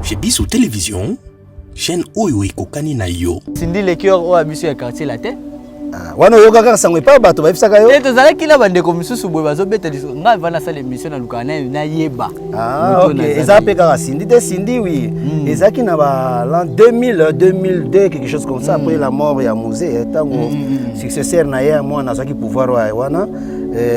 Chez Biso Télévision, chaîne oyo ekokani na yo. Cindy Le Cœur oyo ya biso ya quartier latin. Ah, wana oyoka kaka sango epai bato bayebisaka yo te tozalaki na bandeko mosusu boye bazobeta liso ngai va nasala émission nalukaka nayeba. Ah, ok, eza mpe kaka Cindy te. Cindy, oui. Ezalaki na ba l'an 2000, 2002, quelque chose comme ça. Après la mort ya Mzee, ntango successeur na ye mwana azwaki pouvoir wana,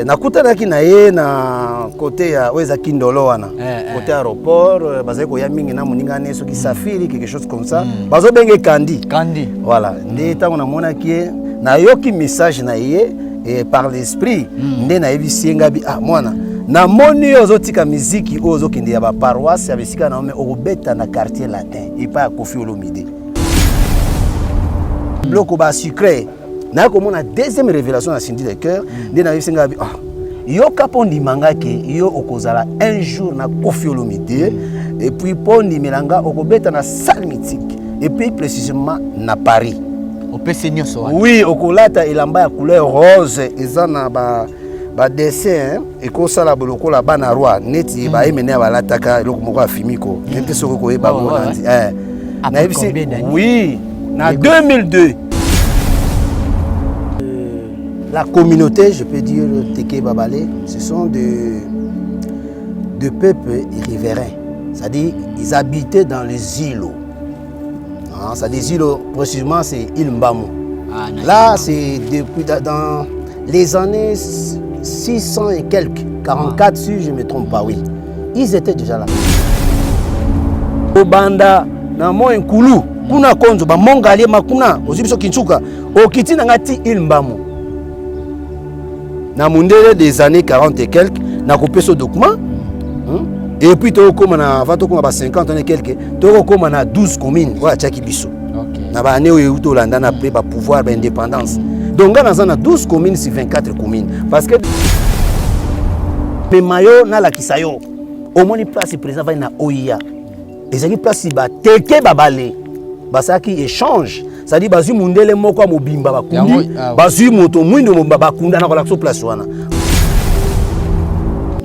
nakutanaki na ye na côté ya oyo ezalaki Ndolo wana, côté aéroport. Bazali koya mingi na moninga ne soki Safiri, quelque chose comme ça, bazobenge Kandi. Kandi. Voilà, nde ntango namonaki ye, nayoki message na ye et par l'esprit nde nayebisi ye ngabi: "Ah mwana, namoni yo ozotika miziki oyo, ozokende ya baparoisse ya bisika na yo, mais okobeta na Quartier Latin epai ya Koffi Olomide." Biloko basucré naye komona deuxième révélation na Cindy Le Cœur, nde nayebisi ngabi: "Ah, yoka, mpo ndima ke yo okozala un jour na Koffi Olomide, et puis mpo ndimela nga, okobeta na salle mythique et puis précisément na Paris." Opesi nyonso wana. Oui, okolata elamba ya couleur rose, eza na ba badessin ekosala lokola bana roi neti bayemene ya balataka eloko moko ya fimiko, nayebi te soki okoyeba ngo. Nandi nayebisi, oui, na 2002, la communauté, je peux dire Teke Babale, ce sont de peuples riverains, c'est-à-dire ils habitaient dans les îlots. Hein, c'est des îles, précisément c'est île Mbamou. Ah, là, c'est depuis dans les années 600 et quelques, 44 si je ne me trompe pas, oui. Ils étaient déjà là. Obanda na mo Nkulu, kuna konzo bamongali makuna ozwi biso Kinsuka, okiti na nga ti île Mbamu na mundele des années 40 et quelques. Nakopesa document Et puis tokóma na, avant tokóma ba 50 ans et quelques, tokokóma na 12 communes oyo atiaki biso na baannée oyo euti olanda na après bapouvoir baindépendance. Donc nga naza na 12 communes sur 24 communes, parce que mema yo nalakisa yo, omoni place président vai na oya, ezalaki place bateke babale basalaki échange, c'est-à-dire bazwi mundele moko ya mobimba bakundi, bazwi moto mwindo mobimba bakunda. Na kolakisa place wana.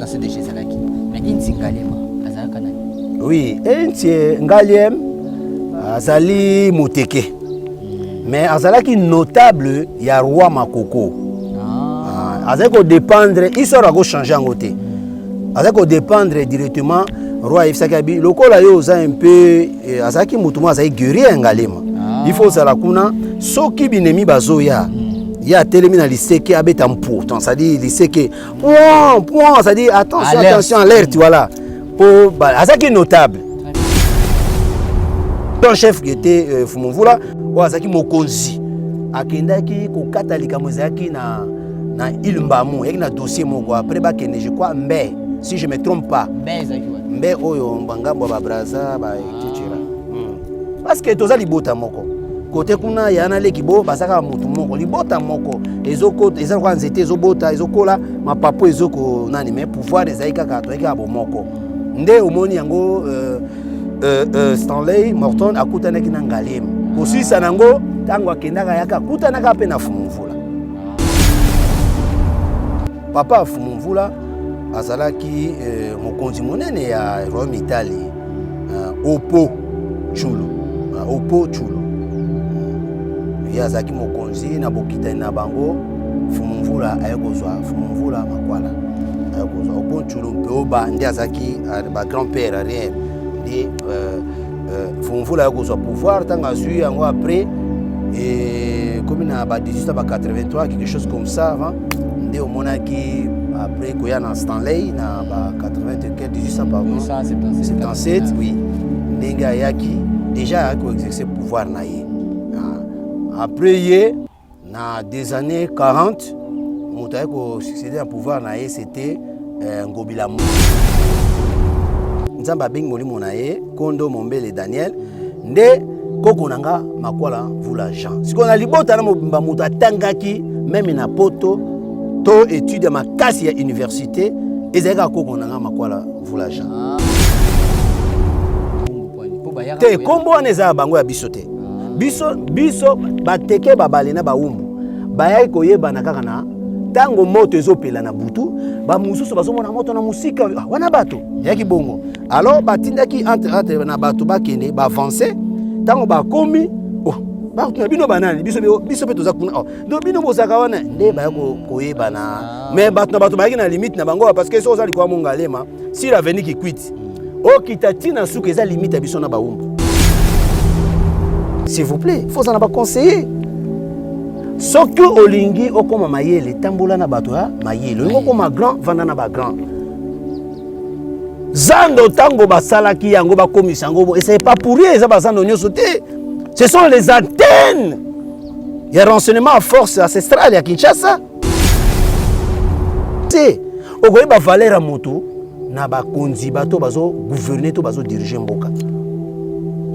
CDG ezalaki, mais Inti Ngalema azalaka nani? Oui, Inti Ngaliem azali moteke, mais azalaki notable ya roi Makoko. Azali kodépendre, histoire akochange yango te, azali kodépendre directement. Roi ayebisaki abi lokola yo oza un peu, azalaki motu moko azali guerrier ya Ngalema. Il faut ozala kuna, soki binemi bazoya, ye atelemi na liseke, abeta mpo, c'est-à-dire liseke point point, c'est-à-dire attention, alerte. Attention, alerte, voilà. Po azalaki notable. Ton chef qui était Fumumvula oyo azalaki mokonzi, akendaki kokata likambo ezalaki na île Mbamu, eyaki na dossier moko. Après bakende, je crois Mbe, si je me trompe pas. Mbe ezalaki wapi? Mbe oyo bangambo ya babraza ba etc. Parce que toza libota moko kote kuna ya na leki bo baza kaka motu moko, libota moko eza lokola nzete ezobota, ezokola mapapo, ezoko nani, mais pouvoir ezali kaka, toyaki kaka bomoko. Nde omoni yango, Stanley Morton akutanaki na Ngalema kosilisa nango. Ntango akendaka yaka, akutanaka mpe na Fumumvula. Papa Fumumvula azalaki mokonzi monene ya royaume Italie, Opo Chulu, Opo Chulu. Ye azalaki mokonzi na bokitani na bango. Fumumvula aye kozwa, Fumumvula Makwala aye kozwa Opo Chulu mpe oba nde azalaki bagrand père arrière. Nde Fumumvula aye kozwa pouvoir. Ntango azwi yango, après komi na ba 1883, quelque chose comme ça avant, nde omonaki après koya na Stanley na ba 80 et quelque, 1800, pardon, 1877. 77, oui. Ndenge ayaki déjà, ayaki koexercer pouvoir na ye. Ah. Après ye, na des années 40, moto ayaki kosuccéder na pouvoir na ye, c'était Ngobila. Nzambe abengi molimo na ye, Kondo Mombele Daniel, nde koko na nga Makwala Mvula Jean. Sikoyo na libota na mobimba, moto atangaki même na poto to étude ya makasi ya université ezalaki kaka koko na nga Makwala Mvula Jean. Te, nkombo wana eza ya bango, ya biso te. Biso bateke babale na bawumbu bayaki koyebana kaka na Ntango moto ezopela na butu, bamosusu bazomona moto na mosika, ah, wana bato eyaki bongo. Alors batindaki entre entre na bato bakende baavance. Ntango bakomi, oh, bakotuna bino banani, biso biso mpe toza kuna. Oh, donc bino bozalaka wana nde baya koyebana. Ah. Mais bato na bato bayaki na limite na bango, parce que soki oza likolo ya Mongalema sur avenue Kikwit, okita ntina suka eza limite ya biso na Bawumbu. S'il vous plaît, faut ozala na baconseiller. Soki olingi okoma mayele, tambola na bato ya mayele. Olingi okoma grand, vanda na bagrand. Zando ntango basalaki yango, bakomisa yango, c'est pas pour rien. Eza bazando nyonso te, ce sont les antennes ya renseignement à force ancestrale ya Kinshasa te. Okoyeba valeur ya moto na bakonzi, bato bazo gouverner to bazo diriger mboka,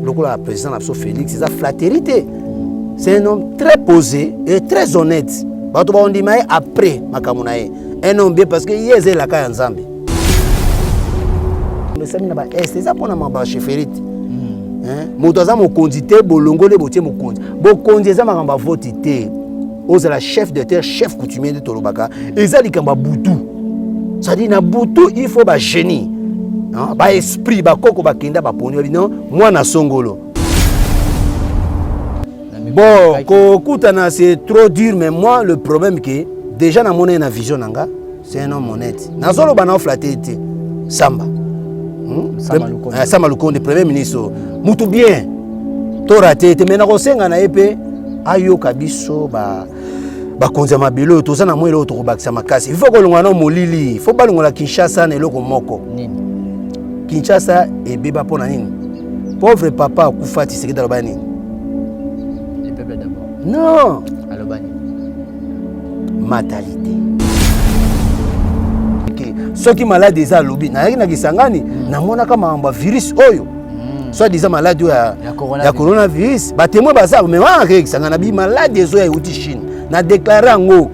lokola président na biso Félix. Eza flatterie te, c'est un homme très posé et très honnête. Bato baondima ye après makambo na ye, un homme bien, parce que ye eza elaka ya Nzambe. Esali na baest, eza mpona bachefferie te. Moto aza mokonzi te, bolongoli, botie mokonzi. Bokonzi eza makambo ya voti te. Ozala chef de terre, chef coutumier nde tolobaka, eza likambo ya butu. C'est-à-dire na butu, il faut bagénie, baesprit, bakoko bakenda, baponi babi non, mwana songolo. Bon, kokutana, c'est trop dur. Mais moi, le problème que déjà namona ye na vision na nga, c'est un homme honnête. Nazoloba na oflatter te, Samba. Sama Lukonde, premier ministre, mutu bien, to rate te. Mais nakosenga na ye mpe ayoka biso bakonzi ya mabele oyo toza na mwa eloko tokobakisa makasi. Il faut kolongola na molili, faut balongola Kinshasa na eloko moko. Kinshasa ebeba mpo na nini? Pauvre papa akufa, Tshisekedi aloba nini? Le peuple d'abord. Non. Aloba nini? Mentalité. Soki maladi eza, alobi nayaki na Kisangani, namonaka makambo ya virus oyo, soit disant maladi oyo ya coronavirus. Batémoin baza, mais wana kaka Kisangani, nabi maladi ezoya euti Chine. Na déclare yango,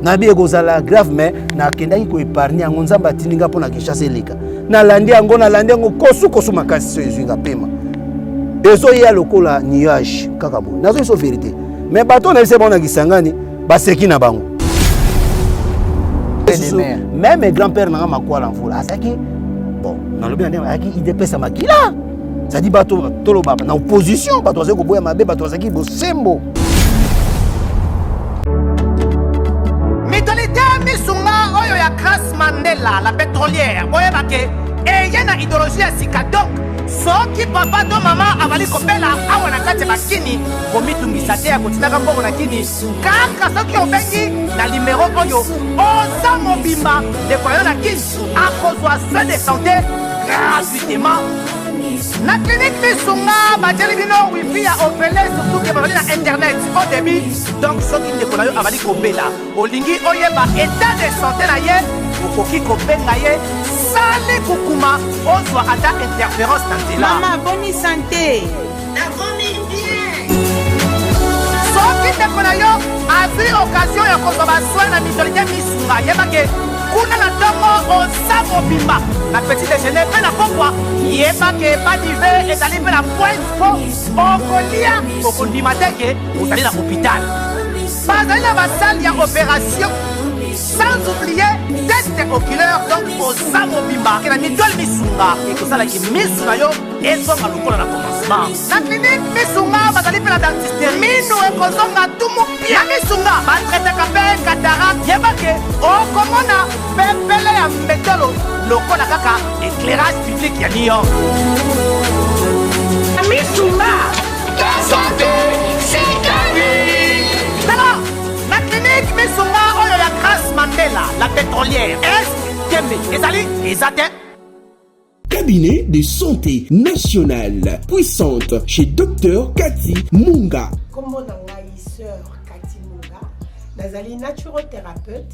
nabi ekozala grave, mais nakendaki koépargne yango. Nzambe atindi nga mpo na Kinshasa eleka. Nalandi yango, nalandi yango kosu kosu makasi. So ezwi nga pema, ezoya lokola nuage kaka boye. Nazoyi so vérité, mais bato na biso bango na Kisangani baseki na bango. Même grand père nanga Makwala Mvula azalaki, bon, nalobi na ndenge azalaki UDPS ya makila, c'est-à-dire bato toloba na opposition, bato bazali koboya mabe, bato bazalaki bosembo. Mutualité Misunga oyo ya Grace Mandela la pétrolière, boyeba ke eye na idéologie ya sika. Donc soki papa to mama azali kobela awa na kati ya bakini, komitungisa te ya kotindaka mbongo na kini. Kaka soki obengi na nimero oyo, oza mobimba, ndeko yo na kini akozwa soin de santé gratuitement na clinique Misunga. Batieli bino wifi ya ofele, surtout ke bazali na internet au débit. Donc soki ndeko na yo azali kobela, olingi oyeba état de santé na ye, okoki kobenga ye sali kukuma, ozwa ata interférence na nzela. Mama, boni santé? Nakomi bien. Soki ndeko na yo azwi occasion ya kozwa basoin na mutualité Misunga, yebake kuna na ntongo oza mobimba, na petit déjeuner mpe na pokwa, yebake badive ezali mpe na pointe mpo okolia, okondima te ke ozali na hôpital. Bazali na basale ya opération, sans oublier test oculaire. Donc oza mobimba na mutuelle Misunga, ekosalaki misu na yo ezonga lokola na commencement. Na clinique Misunga bazali mpe na dentiste, minu ekozonga tumu pia. Na Misunga batraitaka mpe cataracte. Yebake okomona pepele ya mbetolo lokola kaka éclairage public ya New York. Misunga, santé sikali. Tala, na clinique Misunga oyo ya Grace Mandela la pétrolière, est tembe ezali eza te. Cabinet de santé nationale puissante chez Dr Cathy Munga. Kombo na ngai sœur Kati Munga, nazali naturothérapeute,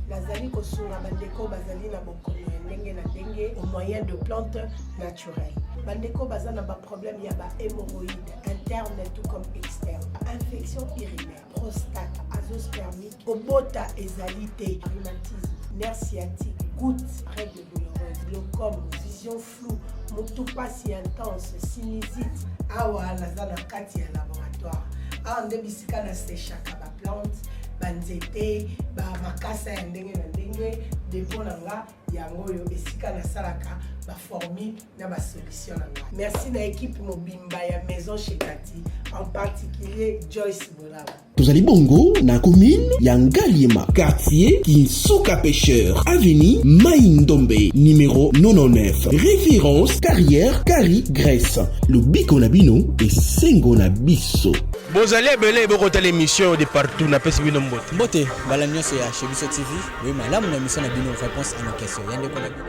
nazali kosunga bandeko bazali na bokono ya ndenge na ndenge au moyen de plantes naturelles. Bandeko baza na baproblème ya bahémorroïde interne tout comme externe, infection urinaire, prostate, azoospermique, kobota ezali te, rhumatisme, nerf sciatique, goutte, règle douloureuse, glaucome, vision floue, motu pasi intense, sinusite. Awa naza na kati ya laboratoire, awa nde bisika nasechaka baplante. Banzete, bamakasa ya ndenge na ndenge. Dépôt na nga yango oyo, esika nasalaka baformule na basolution na nga. Merci na équipe mobimba ya Maison Chez Kati, en particulier Joyce Bolaba. Tozali bongo na commune ya Ngaliema, quartier Kinsuka Pêcheur, avenue Mai Ndombe, numéro 99, référence Carrière Kari Grèce. Lobiko na bino, esengo na biso. Bozali ebele bokotala émission de partout, napesi bino mbote. Mbote mbala nyonso ya Chez Biso TV. Oyo malamu na émission na bino Réponse à nos questions, ya ndeko na bino.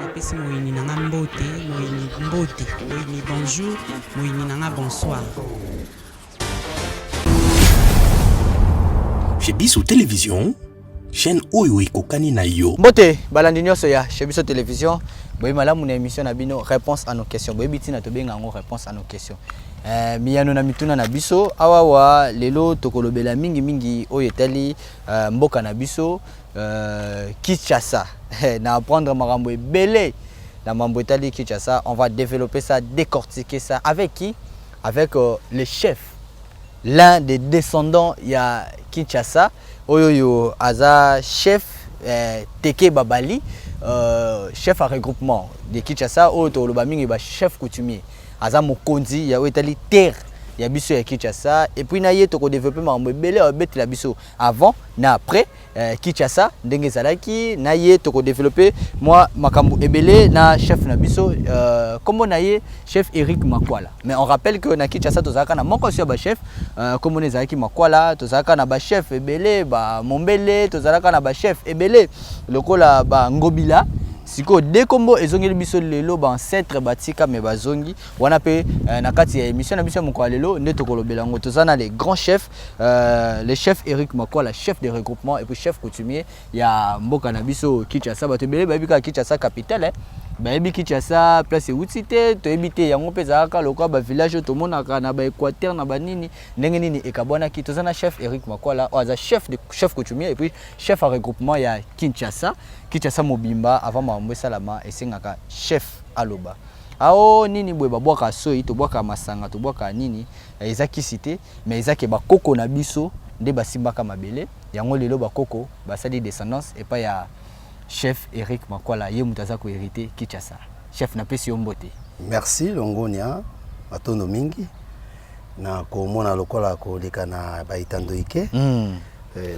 Napesi moyini na nga mbote, moyini mbote, moyini bonjour, moyini na nga bonsoir. Chez Biso Télévision, chaîne oyo ekokani na yo. Mbote balandi nyonso ya Chez Biso Télévision. Boye malamu na émission na bino Réponse à nos questions. Boyebi ntina tobenga yango Réponse à nos questions, miyano na mituna na biso. Awawa lelo tokolobela mingimingi oyo etali mboka na biso Kinshasa. Na apprendre makambo ebele na mambo etali Kinshasa. On va développer ça, décortiquer ça. Avec qui? Avec le chef, l'un des descendants ya Kinshasa, oyo oyo aza chef Teke Babali, chef à regroupement de Kinshasa, oyo toloba mingi ba chef coutumier. Aza mokonzi ya oyo etali terre ya biso ya Kinshasa. Et puis na ye tokodéveloppe makambo ebele oyo abetela biso avant na après Kinshasa ndenge ezalaki. Na ye tokodéveloppe mwa makambo ebele na chef na biso, kombo na ye chef Eric Makwala. Mais on rappelle que na Kinshasa tozalaka na moko so ya bachef, kombo na ezalaki Makwala. Tozalaka na bachef ebele, bamombele, tozalaka na bachef ebele lokola bangobila. Sikoyo de kombo ezongeli biso lelo, baancêtre batika me bazongi wana mpe na kati ya émission na biso ya mokolo ya lelo nde tokolobela yango. Toza na les grands chefs, le chef Eric Makwala, chef de regroupement et puis chef coutumier ya mboka na biso Kinshasa. Bato ebele bayebi kaka Kinshasa capitale, eh. Bayebi Kinshasa place euti te. Toyebi te yango mpe ezalaka lokola bavillage oyo tomonaka na baéquateur na banini, ndenge nini ekabwanaki. Toza na chef Eric Makwala oyo aza chef coutumier et puis chef à regroupement ya Kinshasa. Kinshasa mobimba, avant makambo esalama, esengaka chef aloba. Ao nini boye, babwaka soi, tobwaka masanga, tobwaka nini, eza kisi te, mais eza ke bakoko na biso nde basimbaka mabele yango. Lelo bakoko basali descendance epai ya chef Eric Makwala, ye moto aza kohérite Kinshasa. Chef, napesi yo mbote. Merci Longonia, matondo mingi na komona lokola koleka na baitando ike.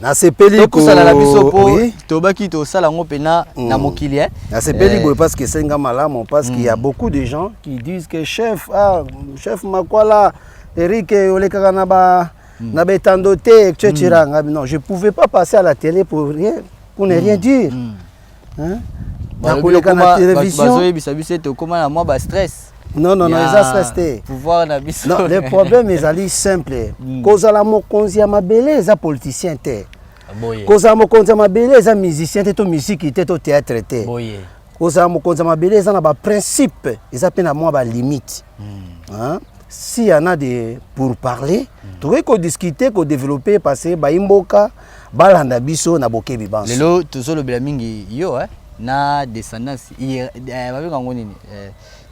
Nasepeli. Topusana na biso mpo tobaki tosala yango mpena na mokili, eh. Nasepeli boye parce que esenga malamu, parce qu'il y a beaucoup de gens qui disent que chef, ah, chef Makwala Eric, olekaka na ba na betando te, etc. Ngabi non, je pouvais pas passer à la télé pour rien, pour ne rien dire, hein? Nakoleka na télévision. Bazoyebisa biso ete okóma na mwa bastress. Non, non, non, eza stress te. Pouvoir na biso. Non, le problème ezali simple. Kozala mokonzi ya mabele eza politicien te. Kozala mokonzi ya mabele eza musicien te, to musique te, to théâtre te. Kozala mokonzi ya mabele eza na baprincipe, eza mpe na mwa balimite. Hein? S'il y en a des pour parler, tokoki kodiscute, kodévelopper, parce que bayimboka balanda biso na bokebi banso. Lelo tozolobela mingi yo, eh, na descendance, babenga yango nini,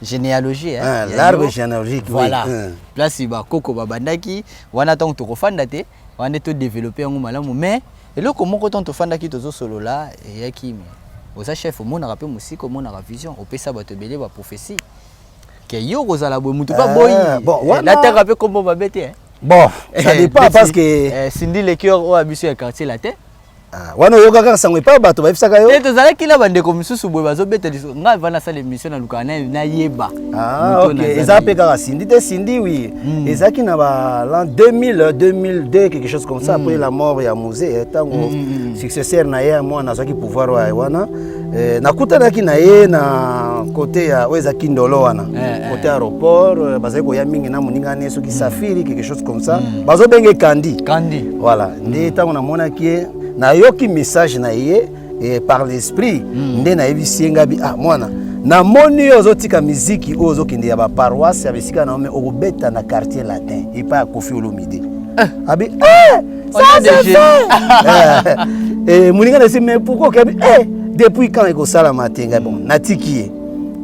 généalogie, eh, ah, l'arbre généalogique. Voilà. Oui. Place bakoko babandaki wana, ntango tokofanda te wana nde todéveloppe yango malamu. Mais eloko moko, ntango tofandaki tozosolola, eyaki me oza chef, omonaka mpe mosika, omonaka vision, opesa bato ebele baprophétie ke yo kozala boye, motu mpe aboyi. Bon, nataka mpe kombo mabe te. Bon, ça dépend, parce que Cindy Lecure oyo biso ya Quartier Latin. Ah, wana oyoka kaka sango epai bato bayebisaka yo. Te, tozalaki na bandeko mosusu boye bazobeta liso. Ngai va nasala émission, nalukaka nayeba. Ah, ok, eza mpe kaka Cindy te. Cindy, oui. Ezalaki na ba l'an 2000, 2002, quelque chose comme ça, après la mort ya Mzee, ntango successeur na ye mwana azwaki pouvoir wana. Nakutanaki na ye na côté ya oyo ezalaki Ndolo wana, côté aéroport. Bazali koya mingi na moninga ne soki Safiri, quelque chose comme ça, bazobenge Kandi. Kandi. Voilà, nde ntango namonaki ye, nayoki message na ye et par l'esprit nde nayebisi ye ngabi: "Ah mwana, namoni yo ozotika miziki oyo, ozokende ya baparoisse ya bisika na yo, me okobeta na Quartier Latin epai ya Kofi Olomide." Abi eh, ça c'est fait. Eh, moninga na esi, mais pourquoi okebi? Eh, depuis quand ekosalama te? Ngai bon, natiki ye.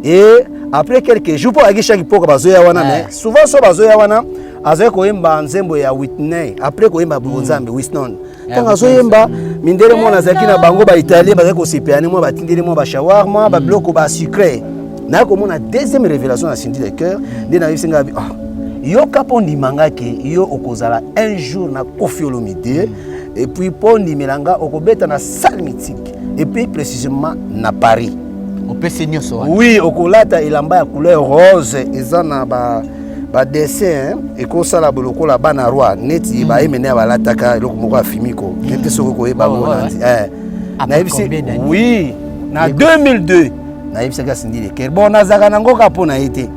Et après quelques jours, mpo ayaki chaque mpoka bazoya wana, mais souvent so bazoya wana, azali koyemba nzembo ya Whitney. Après koyemba bonzambe Winston. Ntango azoyemba, mindele mwana azalaki na bango, baitalien bazalaki kosepela ne mwa, batindeli mwa bashawarma, babiloko basucre. Naye komona deuxième révélation na Cindy Le Cœur, nde nayebisi ngai, ah, yoka mpo ndima nga ke yo okozala un jour na Koffi Olomide, et puis mpo ndimela nga okobeta na salle mythique, et puis précisément na Paris. Opesi nyonso wana. Oui, okolata elamba ya couleur rose, eza na ba badessin, hein, ekosala lokola bana roi neti bayemene ya balataka eloko moko ya fimiko, nete soki okoyeba yango. Nandi nayebisi, oui, na 2002 nayebisaki Cindy Le Cœur. Bon, nazalaka nango kaka mpo na ye te,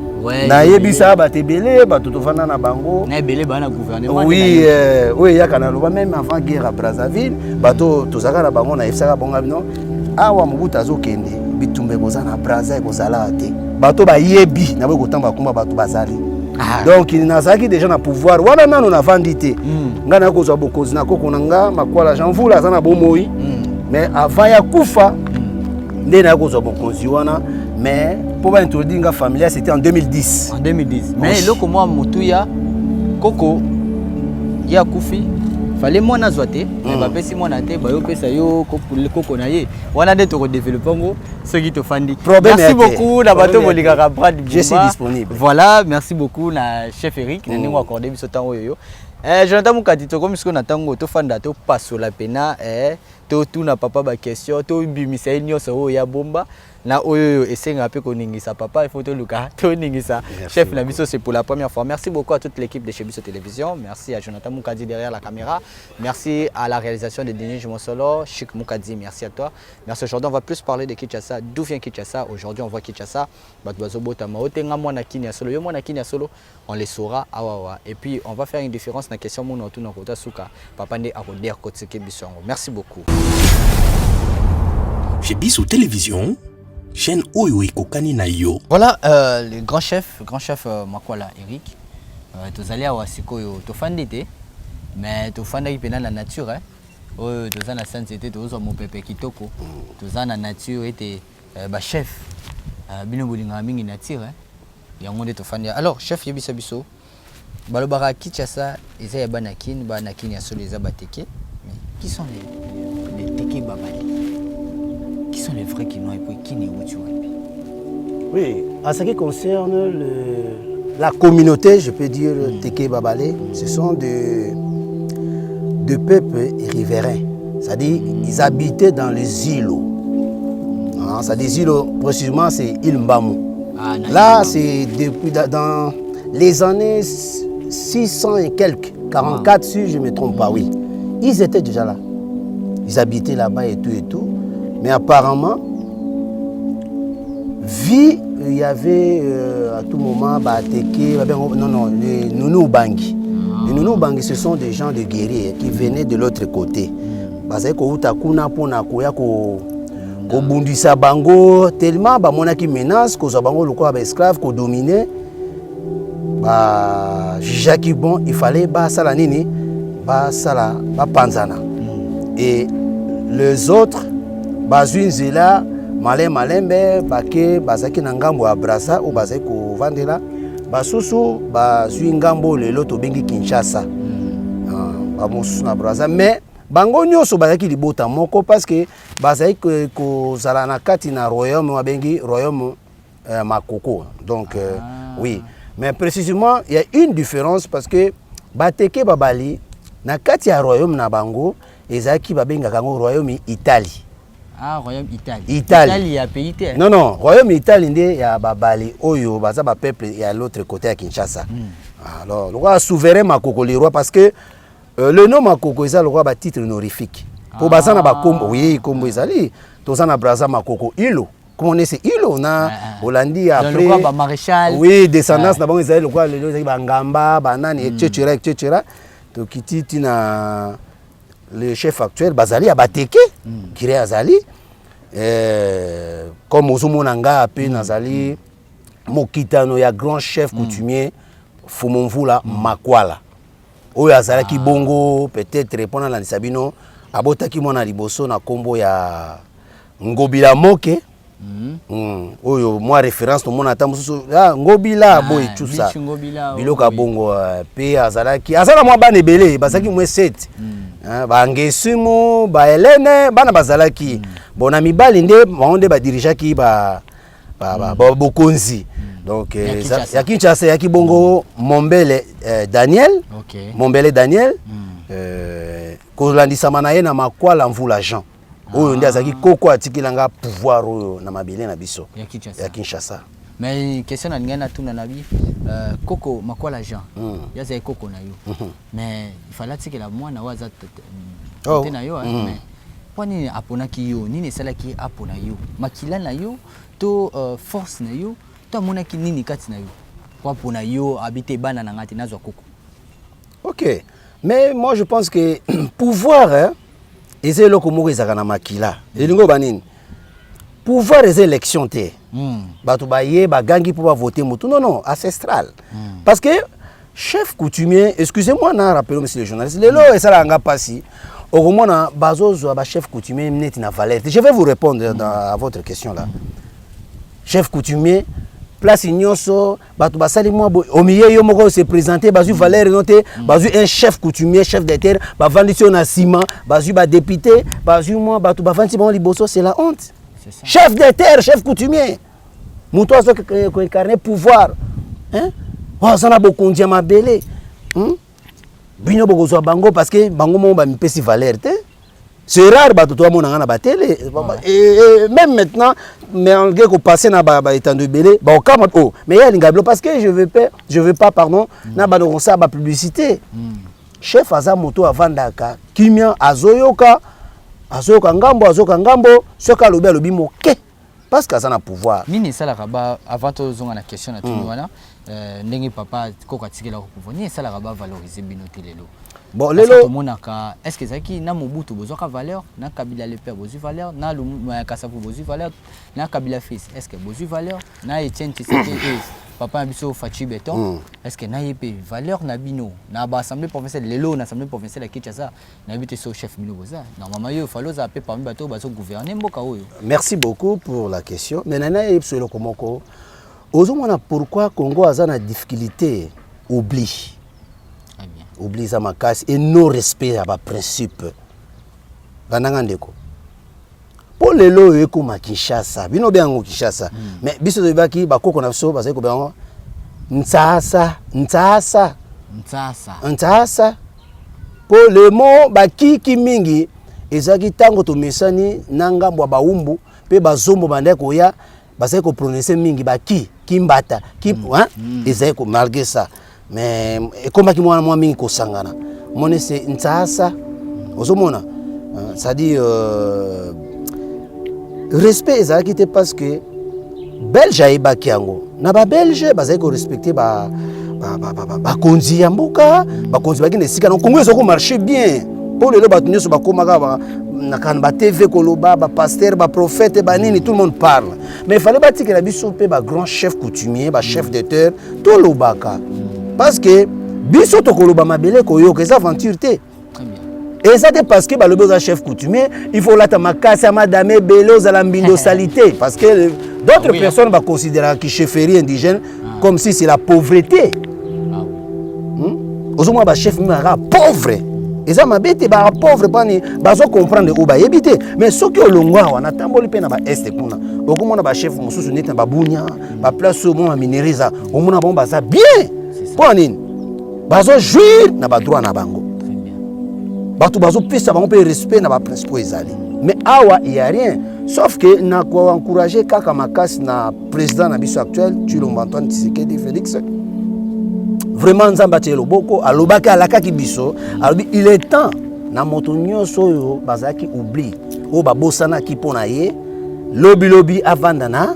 nayebisaka bato ebele, bato tovanda na bango. Na ebele baa na gouvernement. Oui, oyo eyaka naloba même avant guerre ya Brazzaville, bato tozalaka na bango, nayebisaka bango bino awa Mobutu azokende, bitumba ekoza na Braza, ekozalaka te. Bato bayebi naboyi kotamba komba, bato bazali. Donc nazalaki déjà na pouvoir wana, nano navandi te. Ngai naya kozwa bokonzi na koko na nga Makwala Jean Mvula, aza na bomoi, mais avant ya kufa nde naya kozwa bokonzi wana. Mais mpo baintroduire nga familial, c'était en 2010. En 2010. Mais eloko mwa motuya, koko ye akufi, fale mwana azwa te, mais bapesi mwana te, bayopesa yo koko na ye wana. Nde tokodévelopper yango soki tofandi. Merci beaucoup na bato bolingaka Brad. Je suis disponible. Voilà, merci beaucoup na chef Eric na ndenge accordé biso ntango oyo yo. Jonathan Mukati, tokomi sikoyo na ntango tofanda, topasola pena, totuna papa baquestion, tobimisa ye nyonso oyo ya bomba na oyo oyo esengaka mpe koningisa papa. Il faut toluka toningisa chef na biso, c'est pour la première fois. Merci beaucoup à toute l'équipe de chez Biso Télévision. Merci à Jonathan Mukadi derrière la caméra, merci à la réalisation de Denis Mosolo. Chic Mukadi, merci à toi, merci. Aujourd'hui, on va plus parler de Kinshasa. D'où vient Kinshasa? Aujourd'hui, on voit Kinshasa, bato bazobotama otenga mwana Kini ya solo, yo mwana Kini ya solo, on les saura awawa. Et puis on va faire une différence na question mono tuna kota suka, papa nde akodécortiquer biso yango. Merci beaucoup. Chez Biso Télévision, chaîne oyo ekokani na yo. Voilà, le grand chef, grand chef Makwala Eric, tozali awa sikoyo, tofandi te, mais tofandaki mpena na nature, eh? Oyo toza na sa nzete, tozozwa mopepe kitoko, toza na nature ete bachef bino bolingaka mingi nature, eh? Yango nde tofandi. Alors chef, yebisa biso, balobaka Kinshasa eza ya bana Kine, bana Kine ya solo eza bateke, mais qui sont les Teke Babali? Qui sont les vrais Kinois? Et puis Kine euti wapi? Oui, en ce qui concerne la communauté, je peux dire Teke Babale, ce sont des peuples riverains. C'est-à-dire, ils habitaient dans les îlots. Hein, c'est des îlots, précisément, c'est île Mbamou. Ah, na Là, île. C'est depuis dans les années 600 et quelques, 44 si je ne me trompe pas, oui. Ils étaient déjà là. Ils habitaient là-bas et tout et tout. Mais apparemment, vie, il y avait à tout moment, bah, Teke, bah, ben, non, non, les Nounou Bangi. Les Nounou Bangi, ce sont des gens de guerriers qui venaient de l'autre côté. Bazali kouta kuna mpona koya kobundisa bango, tellement bamonaki menace kozwa bango lokola baesclave, kodominer. Bajugeaki bon, il fallait basala nini, basala bapanzana, et les autres bazwi nzela malembe malembe, bake bazalaki na ngambo ya Braza oyo bazali kovandela, basusu bazwi ngambo oyo lelo tobengi Kinshasa. Ah, bamosusu na Braza, mais bango nyonso bazalaki libota moko parce que bazali kozala na kati na royaume babengi royaume Makoko. Donc oui, mais précisément il y a une différence parce que bateke babali na kati ya royaume na bango ezalaki, babengaka yango royaume Italie. Ah, royaume Italie. Italie. Italie ya pays te? Non, non, royaume Italie nde ya babali oyo baza bapeuple ya l'autre côté ya Kinshasa. Alors lokola souverain Makoko, le roi, parce que le nom Makoko eza lokola batitre honorifique po baza na bakombo. Oui, kombo ezali, toza na Braza Makoko ilo comment c'est ilo na olandi. Donc, après lokola bamaréchal. Oui, descendance na bango ezali lokola lelo ezali bangamba, banani, etc etc. Tokiti ntina le chef actuel, bazali ya bateke kire azali comme ozomona nga mpe nazali mokitano ya grand chef coutumier Fumu Mvula Makwala oyo azalaki bongo. Peut-être mpona alandisa bino, abotaki mwana liboso na nkombo ya Ngobila Moke. Oyo mwa référence tomona ata mosusu, ah, Ngobila boye tusa. Bichu Ngobila, biloko ya oui. bongo, mpe azalaki aza na mwa bana ebele, bazalaki mwe 7. Hein, ba Ngesumu, ba Helene, bana bazalaki. Bon, na mibali nde bango nde badirigeaki ba bokonzi. Donc Ya Kinshasa. ya Kinshasa eyaki bongo Mombele Daniel. Mombele Daniel, kolandisama na ye na Makwala Mvula Jean, oyo nde azalaki koko atikelanga pouvoir oyo na mabele na biso. Ya Kinshasa. Ya Kinshasa. Mais question na ngai natuna na bi koko Makwala Jean, ye azali koko na yo, mais il fallait atikela mwana oyo aza te na yo, hein, mais mpo nini aponaki yo? Nini esalaki apona yo? Makila na yo to force na yo to amonaki nini kati na yo po apona yo, abi te bana na ngai te, nazwa koko? Ok, mais moi je pense que pouvoir, hein, eza eloko moko ezalaka na makila. Elingi oyo banini, pouvoir eza élection te. Bato baye bagangi mpo bavote motu, non, non, ancestral. Parce que chef coutumier, excusez-moi na rappelé, monsieur le journaliste, lelo esalaka nga mpasi okomona bazozwa bachef coutumier neti na valeur te. Je vais vous répondre à votre question là. Chef coutumier, place nyonso bato basali mwa boye, omiye yo moko se présenter, bazwi valeur no te. Bazwi un chef coutumier, chef de terre, bavandisi yo na nsima, bazwi badéputé, bazwi mwa bato, bavandisi bango liboso. C'est la honte. C'est ça. Chef de terre, chef coutumier, moto azo koincarne pouvoir, hein? Oyo aza na bokonzi ya mabele, Bino bokozwa bango parce que bango moko bamipesi valeur te. C'est rare bato toamonanga na batele et même maintenant, malgré kopasser na baetando ebele, baokama oh, mais ye alinga bilo parce que je veux pas, pardon, na bando kosala bapublicité. Chef aza moto avandaka kimia, azoyoka, azoyoka ngambo, azoyoka ngambo. Soki alobi, alobi moke parce que aza na pouvoir. Nini esalaka ba, avant tozonga na question na tuni wana, ndenge papa koko atikelaka pouvoir, nini esalaka bavaloriser bino te lelo? Bon, Parce que lelo tomonaka, est ce que ezalaki na Mobutu bozwaka valeur, na Kabila le père bozwi valeur, na Kasavu bozwi valeur, na Kabila fils est ce que bozwi valeur, na Etienne Tshisekedi e papa na biso Fatshi Béton, est ce que na ye mpe valeur na bino na baassemblée provinciale? Lelo na assemblée provinciale ya Kinshasa, nayebi te so chef bino boza. Normalement yo fallait ozala mpe parmi bato oyo bazogouverne mboka oyo. Merci beaucoup pour la question, mais nana yebi biso eloko moko. Ozomona pourquoi Congo aza na difficulté? Oubli. Très bien. Oubli eza makasi et non respect ya baprincipe. Bandanga ndeko, mpo lelo oyo ekóma Kinshasa, bino obenga yango Kinshasa, mais biso toyebaki bakoko na biso bazali kobenga yango Ntsasa, Ntsasa. Ntsasa. Ntsasa, mpo le mot bakiki mingi ezalaki ntango tomesani na ngambo ya bawumbu mpe bazombo bandaki koya, bazali koprononce mingi baki kimbata ki, hein? Ezali ko malgré ça, mais ekomaki mwana mwa mingi kosangana moni se Ntsasa. Ozomona, c'est-à-dire respect ezalaki te parce que Belge ayebaki yango. Na babelge bazali korespecte bakonzi ya mboka, bakonzi bakende esika na Kongo eza komarche bien. Mpo lelo bato nyonso bakomaka na kana batv koloba, bapasteur, baprophète, banini, tout le monde parle, mais fallait batikela biso mpe bagrand chef coutumier, bachef de terre, tolobaka, parce que biso tokoloba, mabele koyoka. Eza aventure te. Très bien. Eza te parce que balobi oza chef coutumier, il faut olata makasi ya madame ebele, ozala mbindo, osali te, parce que d'autres Ah oui, hein. personnes baconsidéraka chefferie indigène comme si c'est la pauvreté. Ah oui. Ozomona bachef mingi kaka pauvre. Eza mabe te, baka pauvre mpani bazocomprendre oyo bayebi te. Mais soki olongwa awa, natamboli mpe na baeste kuna, okomona bachef mosusu neti na babunya, baplace oyo mwa baminerai eza, omona bango baza bien. Mpo na nini? Bazojouir na badroit na bango. Très bien. Bato bazopesa bango mpe respect na baprincipe ezali. Mais awa il y a rien, sauf que na koencourage kaka makasi na président na biso actuel, Tshilombo Antoine Tshisekedi Félix. Vraiment, Nzambe atie loboko. Alobaki, alakaki biso, alobi il est temps na moto nyonso oyo bazalaki oubli, oyo babosanaki mpo na ye lobilobi, avanda na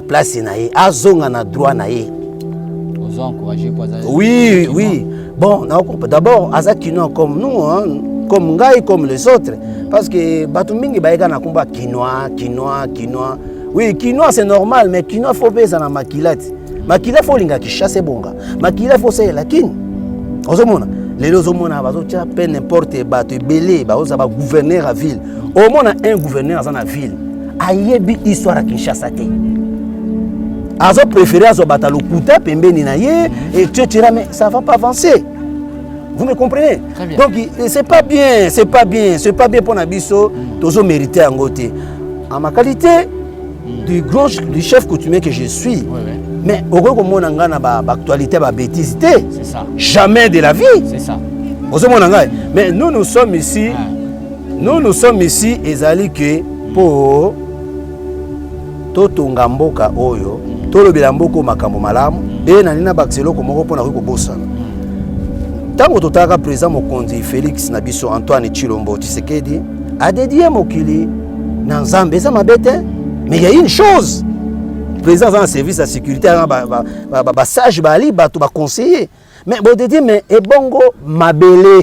place na ye, azonga na droit na ye. Ozo encouragé po aza Oui. Bon, d'abord, aza kinois comme nous, hein, comme ngai, comme les autres. Parce que bato mingi bayeka na komba kinois, kinois, kinois. Oui, kinois c'est normal, mais kinois faut pesa na makila ti. Makila faut linga Kinshasa ebonga. Makila faut salela kini. Ozomona, lelo ozomona bazotia pe n'importe bato ebele baoza ba gouverneur ya ville. Omona un gouverneur aza na ville, ayebi histoire ya Kinshasa te. Azo préféré azwa bato ya lokuta pembeni na ye, etc. Mais ça va pas avancer. Vous me comprenez? Très bien. Donc c'est pas bien, c'est pas bien, c'est pas bien pour na biso, tozo mériter yango te. En ma qualité du grand du chef coutumier que je suis, mais okoki komona nga na ba ba actualité ba bêtise te. C'est ça. Jamais de la vie. C'est ça. Ozomona ngai. Mais nous nous sommes ici, nous nous sommes ici ezali que po totonga mboka oyo, tolobela mboka oyo makambo malamu, e nalingi nabakisa eloko moko mpo nakoki kobosana. Ntango totalaka président mokonzi Félix na biso Antoine Tshilombo Tshisekedi adédié mokili na Nzambe, eza mabe te, mais il y a une chose, président aza na service ya sécurité, aza na basage, baali bato baconseiller, mais bodédié, mais ebongo mabele,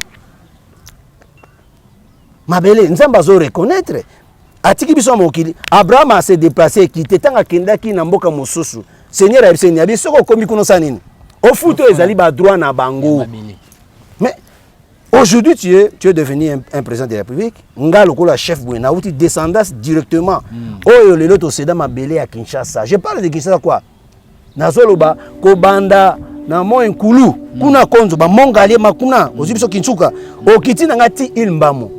mabele Nzambe azo reconnaître, atiki biso ya mokili. Abraham ase déplacé, ekite ntango akendaki na mboka mosusu, Seigneur ayebisi nini? Abi soki okomi kuna osala nini? Ofuta oyo ezali badroit na bango. Mabele. Mais aujourd'hui tu es devenu un président de la République. Nga lokola chef boye nauti descendance directement oyo lelo toseda mabele ya Kinshasa. Je parle de Kinshasa quoi, nazoloba kobanda na Mont Nkulu kuna, konzo bamongali kuna, ozwi biso Kinsuka, okiti na nga ti il Mbamo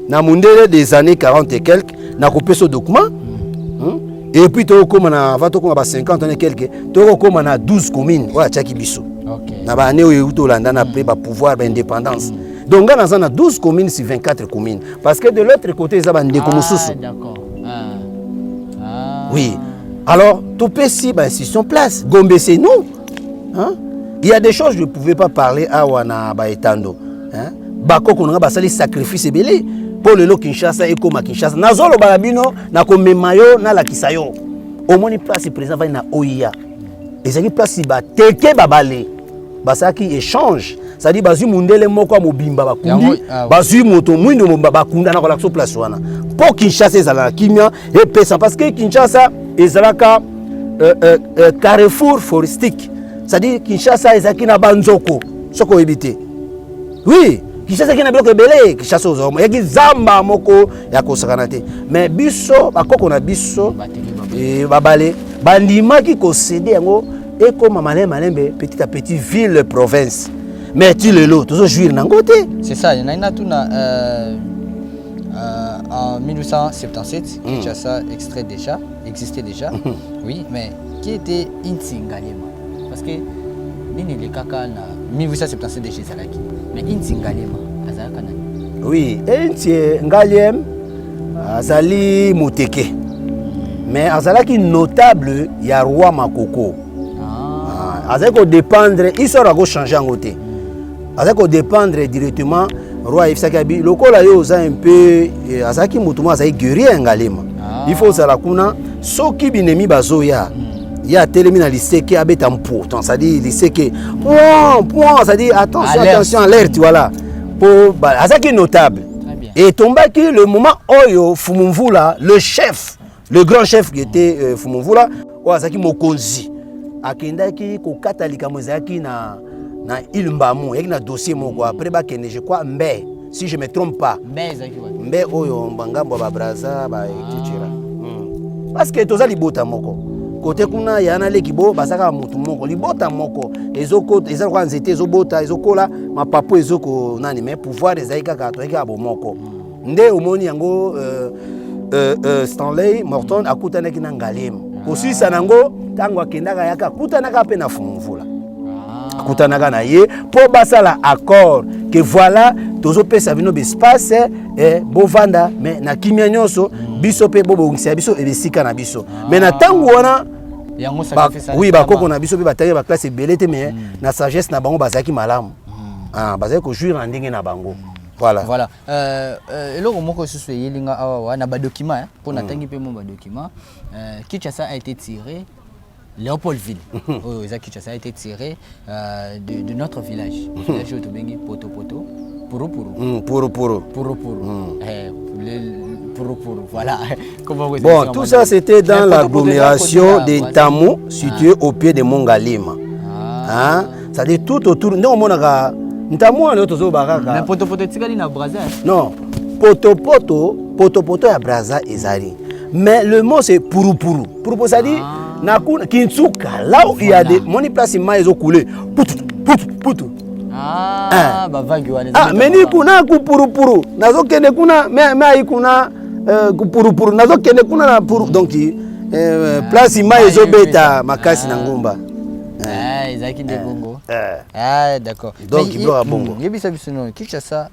na mundele des années 40 et quelques, nakopesa document. Et puis tokokóma na avant tokóma ba 50 ans et quelques, tokokóma na 12 communes oyo atiaki biso na baannée oyo euti olanda na après bapouvoir baindépendance. Donc nga naza na 12 communes sur 24 communes, parce que de l'autre côté eza bandeko mosusu. Ah, d'accord. Ah. Ah. Oui, alors topesi bainstitution place Gombe, c'est nous, hein? Il y a des choses je ne pouvais pas parler awa na baetando, hein? Bakoko na nga basali sacrifice ebele mpo lelo Kinshasa ekóma Kinshasa. Nazoloba na bino, nakomema yo, nalakisa yo. Omoni place président vani na oya, ezalaki place bateke babale basalaki échange, c'est-à-dire bazwi mundele moko ya mobimba bakundi, Ah, oui. bazwi moto mwindo mobimba bakunda. Na kolakisa place wana mpo Kinshasa ezala na kimia epesa, parce que Kinshasa ezalaka carrefour forestique, c'est-à-dire Kinshasa ezalaki na banzoko soki oyebi te. Oui, Kinshasa ezalaki na biloko ebele. Kinshasa ozoma eyaki zamba moko ya kosakana te, mais biso bakoko na biso Bateki babale. Babale bandimaki kocéder yango, ekóma malembe malembe, petit à petit, ville province, mais ti lelo tozojouir nango te. C'est ça, il y en a tout en 1877, Kinshasa extrait déjà, existait déjà. Oui, mais qui était Inti Ngaliema? Parce que nini le kaka na 1877 déjà ezalaki. Mais Inti Ngaliema azalaka nani? Oui, Inti Ngaliema azali moteke, mais azalaki notable ya roi Makoko. Ah. Ah, azali kodépendre, histoire akochange yango te, azali kodépendre directement. Roi ayebisaki abi lokola yo oza un peu azalaki motu moko azali guerrier ya Ngalema. Ah. Il faut ozala kuna soki binemi bazoya, ye atelemi na liseke, abeta mpo, c'est-à-dire liseke point point, c'est-à-dire attention. Alerte. Attention, alerte, voilà. Po azalaki notable. Très bien. Et tombaki le moment oyo Fumumvula, le chef, le grand chef qui était Fumumvula, oyo azalaki mokonzi, akendaki kokata likambo ezalaki na ile Mbamu, eyaki na dossier moko. Après bakende, je crois Mbe, si je me trompe pas. Mbe ezalaki wapi? Mbe oyo bangambo ya babraza ba etc. Parce que toza libota moko kote kuna ya na leki bo baza kaka motu moko, libota moko eza lokola nzete ezobota, ezokola mapapu, ezoko nani, mais pouvoir ezali kaka, tozali kaka bomoko. Nde omoni yango Stanley Morton akutanaki na Ngaliema kosilisa nango. Ntango akendaka yaka, akutanaka mpe na Fumumvula, akutanaka na ye mpo basala accord que voilà, tozopesa bino baespace, bovanda mais na kimia nyonso, biso mpe bobongisa biso esika na biso. Mais na ntango wana Yango sacrifice. Oui, bakoko na biso mpe batangi baklasse ebele te, mais na sagesse na bango bazalaki malamu. Ah, bazalaki kojouir na ndenge na bango, voilà. Voilà. Eloko moko lisusu eyeli nga awa wa na badocument, hein, mpo natangi mpe mo badocument. Kinshasa a été tiré, Léopoldville oyo eza Kinshasa a été tiré de notre village, village oyo tobengi Potopoto Purupuru. Puru puru. Purupuru. Purupuru, voilà. Comment vous Bon, tout ça, c'était dans l'agglomération de Ntamu, située au pied de Mongalima. Ah. Hein? C'est-à-dire tout autour. Nous, on a Ntamu, on a toujours Mais baraka. Potopoto etikali na Braza? Non, Poto poto, Poto poto ya Braza ezali. Mais le mot, c'est puru puru. Puru puru, c'est-à-dire na kuna Kinsuka, là où il y a des moni place mai ezo couler. Putu putu putu. Ah, ba vague wana. Ah, meni kuna kupurupuru nazokende kuna me me ayi kuna euh, kupurupuru nazokende kuna na puru donc euh, place mai ezobeta makasi na ngomba. Ah, ezalaki nde bongo. Eh. Ah, d'accord. Donc, Mais, biloko ya bongo. Yebisa biso no Kinshasa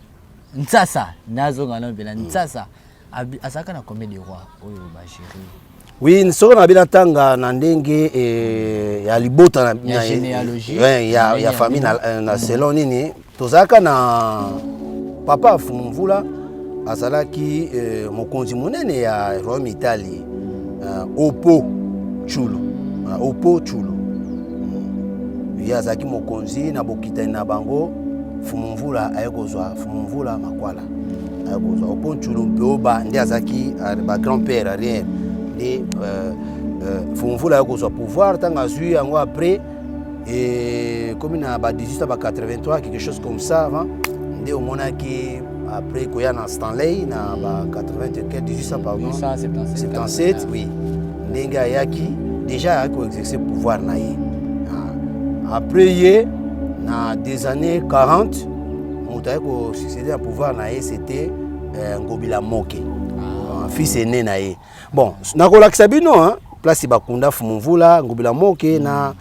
Nsasa nazonga na mpela Nsasa azalaka na combien de roi oyo ba gérer? Oui, soki na bino tanga na ndenge eh, ya libota na, Ya na- généalogie. Ouais, ya, Ndenge ya ya famille bino. na, na selon nini tozalaka na papa Mvula azalaki eh, mokonzi monene ya royaume Italie Opo Chulu Opo Chulu. Ye azalaki mokonzi na bokitani na bango. Fumu Mvula aye kozwa Fumu Mvula Makwala aye kozwa Opo Chulu mpe oba nde azalaki ba grand père arrière nde Fumu Mvula aye kozwa pouvoir ntango azwi yango après et comme na ba 1883 quelque chose comme ça avant nde omonaki après koya na Stanley na ba 84 1800 pardon 1877. 77 oui, ndenge ayaki déjà ayaki koexercer pouvoir na ye. Ah. Après ye na des années 40 moto ayaki kosuccéder na pouvoir na ye c'était Ngobila Moke. Ah, fils aîné na ye. Bon, nakolakisa bino hein, place bakunda Fumu Mvula Ngobila Moke na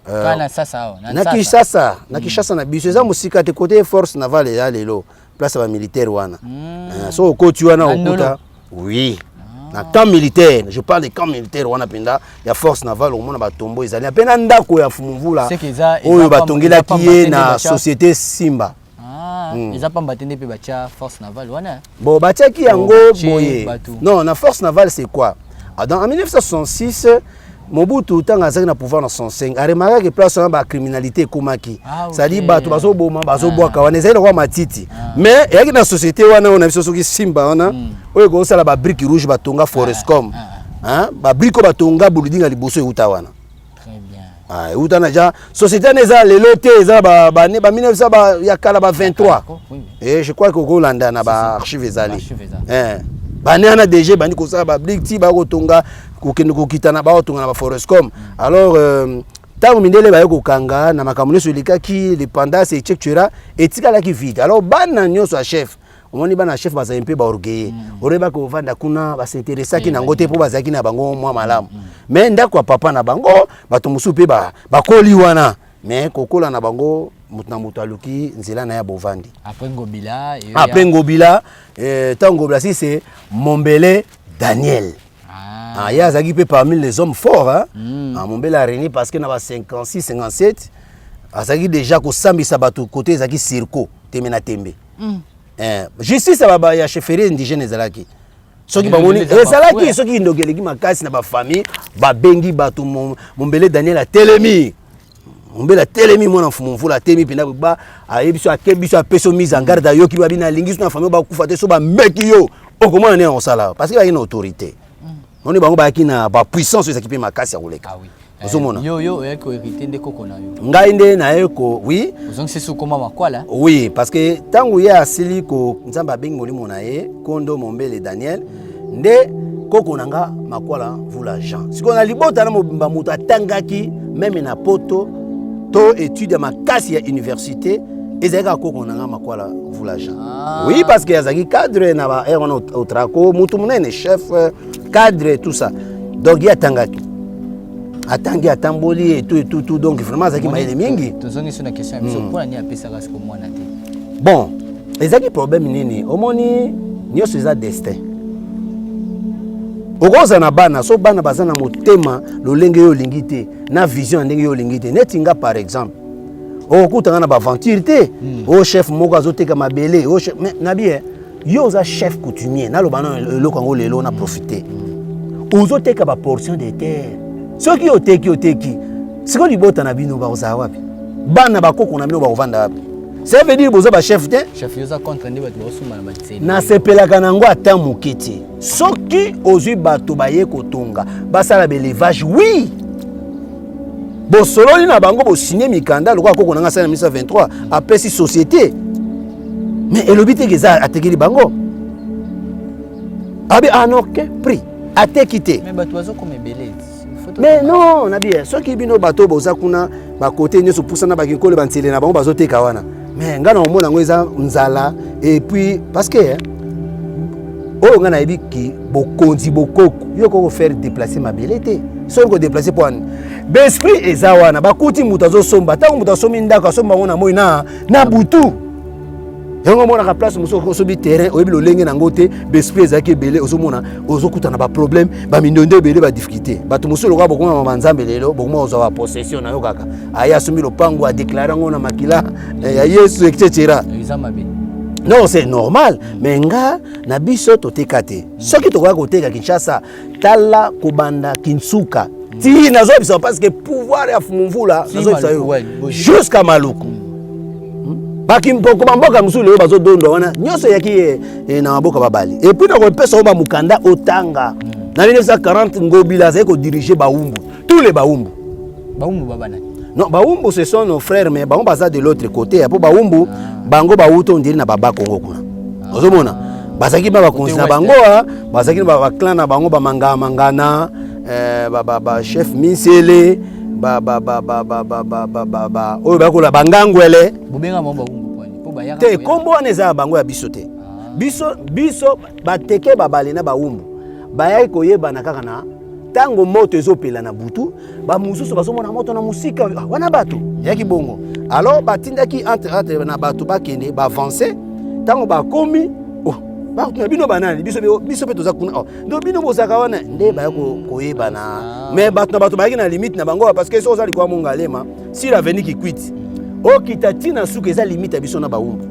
Kaka na Sasa awa, na na Nsasa. Kinshasa, na Kinshasa na biso eza mosika te, côté force navale eza lelo place ya bamilitaire wana. So okoti wana Na okuta Ndolo. Oui, na camp militaire, je parle de camp militaire wana mpenza ya force navale, omona batombo ezali mpe na ndako ya Fumu Mvula C'est que eza oyo eza batongelaki pamba ye te nde na société Simba. Ah, eza pamba te nde mpe batya force navale wana. Bon, batiaki yango batie boye. bato. Non, na force navale c'est quoi? Ah, donc, en 1966 Mobutu ntango azalaki na pouvoir na 65 aremarkaki place wana bacriminalité ekomaki. Ah, ok. C'est-à-dire bato bazoboma bazobwaka wana ezali lokola matiti, mais eyaki na société wana oyo na biso soki Simba wana oyo ekosala babrique rouge batonga Forescom. Hein? Babrique oyo batonga building ya liboso euta wana. Très bien. Ah, euta na ja société wana eza lelo te, eza ba, ba, ba 1900 ya kala ba 23. Oui, oui. Et je crois que okolanda na baarchive ezali. Archive eza. Eh. Bane wana DG bandi kosala babrique ti bakotonga kokende kokitana bakotonga na baforescom. Alors ntango mindele baye kokanga na makambo nyonso elekaki l'indépendance etc etikalaki vide. Alors bana nyonso ya chef, omoni bana ya chef bazali mpe baorgueilleux, oyebaki kovanda kuna basinteresaki nango te mpo bazalaki na bango mwa malamu, mais ndako ya papa na bango bato mosusu mpe bakoli wana, mais kokola na bango moto na moto aluki nzela na ye ya bovandi. Après Ngobila et Après Ngobila, ntango Ngobila si c'est Mombele Daniel. Ah. Ah, ye azalaki mpe parmi les hommes forts hein? Ah, Mombele areni parce que na ba 56 57 azalaki déjà kosambisa bato côté ezalaki circo tembe na tembe. Eh, justice ya ya chefferie indigène ezalaki soki Lelo bamoni eza ezalaki bafouet. soki ndoki eleki makasi na bafamille babengi bato Mombele Daniel atelemi, Mombele atelemi, mwana Mfumu Mvula atelemi mpenza ba ayebi so akebi so apesi yo mise en garde, ayoki babi nalingi so na famille bakufa te, so bameki yo okomona nde kosala parce que bayaki na autorité, moni bango bayaki na bapuissance oyo ezalaki mpe makasi ya koleka. Ah oui. Ozomona. Yo oyaki kohériter nde koko na yo. Ngai nde naye ko oui. Ozongisi so okoma Makwala. Oui, parce que ntango ye asili ko Nzambe abengi molimo na ye kondo Mombele Daniel nde koko na nga Makwala Mvula Jean. Sikoyo na libota na mobimba moto atangaki meme na poto to étude ya makasi ya université ezalaki kaka koko na nga Makwala Mvula Jean. Ah. Oui, parce que azalaki cadre na ba aire wana Otraco, motu monene, chef cadre tout ça, donc ye atangaki, atangi, atamboli et tout et tout, tout, donc vraiment azalaki mayele mingi. Tozongi so na question ya biso, mpona nini apesaka siko mwana te? Bon, ezalaki problème nini, omoni nyonso eza destin. Okozala na bana, so bana baza na motema lolenge yo olingi te, na vision ya ndenge yo olingi te. Neti nga par exemple, okokutanga na baaventure te o chef moko azoteka mabele o chef. Mais nabi yo oza chef coutumier, naloba na eloko yango lelo na profite, ozoteka baportion de terre, soki oteki oteki sikoyo libota na bino bakozala wapi? Bana bakoko na bino bakovanda wapi? Ça veut dire boza bachef te. Chef, yo oza contre nde bato baosomba na batseli? Nasepelaka na yango ata moke te. Soki ozwi bato baye kotonga basala baélevage, oui, bosololi na bango, bosigne mikanda lokola koko na nga asali na 1923 apesi société, mais elobi te ke eza atekeli bango abi en aucun prix ateki te. Mais bato bazokoma ebele. Faut Mais non, nabi soki bino bato boza kuna bakote nyonso pusana bakinkole banzele na bango bazoteka wana. Mais ngai na omona yango eza nzala et puis parce que hein, oyo ngai nayebi ki bokonzi bokoko yo okoki kofaire déplacer mabele te soki kodeplace mpo wani baesprit eza wana bakuti moto azosomba ntango moto asombi ndako asomba yango na moi na, na butu yango omonaka place mosusu osombi terrain oyebi lolenge na yango te baesprit ezalaki ebele ozomona ozokutana baproblème bamindondo ebele badifficulté bato mosusu lokola bokoma banzambe lelo bokoma kozwa bapossession na yo kaka aye asombi lopango adeklare yango na makila eh, ya yesu etc non c'est normal mais nga na biso toteka te soki tokoka koteka kinshasa tala kobanda kinsuka ti nazoyebisa parce que pouvoir ya mvula nazoyebisa yo jusqu'à maluku hmm? bakimpoko bamboka mosusu lelo bazodondwa wana nyonso eyaki eh, eh, na maboka babali epuis nakopesa yo bamokanda otanga hmm. na 1940 ngobila azali kodirige baumbu tous les baumbu baumbu babana non baumbu ce sont nos frères mais bango baza de l'autre côté po baumbu ah. bango bauta ondiri na baba kongo kuna ah. ozomona bazalaki ba bakonzi na bango ah. bazalaki na baclan na bango bamangamangana eh, bachef minsele oyo bakola bangangwele te nkombo wana eza ya bango ya biso te ah. biso biso bateke babale na baumbu bayaki koyebana kaka na ntango moto ezopela na butu bamosusu bazomona moto na mosika ah, wana bato eyaki bongo alors batindaki entre entre na bato bakende baavance ntango bakomi oh, bakotuna bino banani biso biso mpe toza kuna oh, ndo bino bozalaka wana nde baya koyebana ah. mais bato na bato bayaki na limite na bango parce que soki oza likolo ya mongalema sur avenue kikwiti okita ntina suka eza limite ya biso na baumbu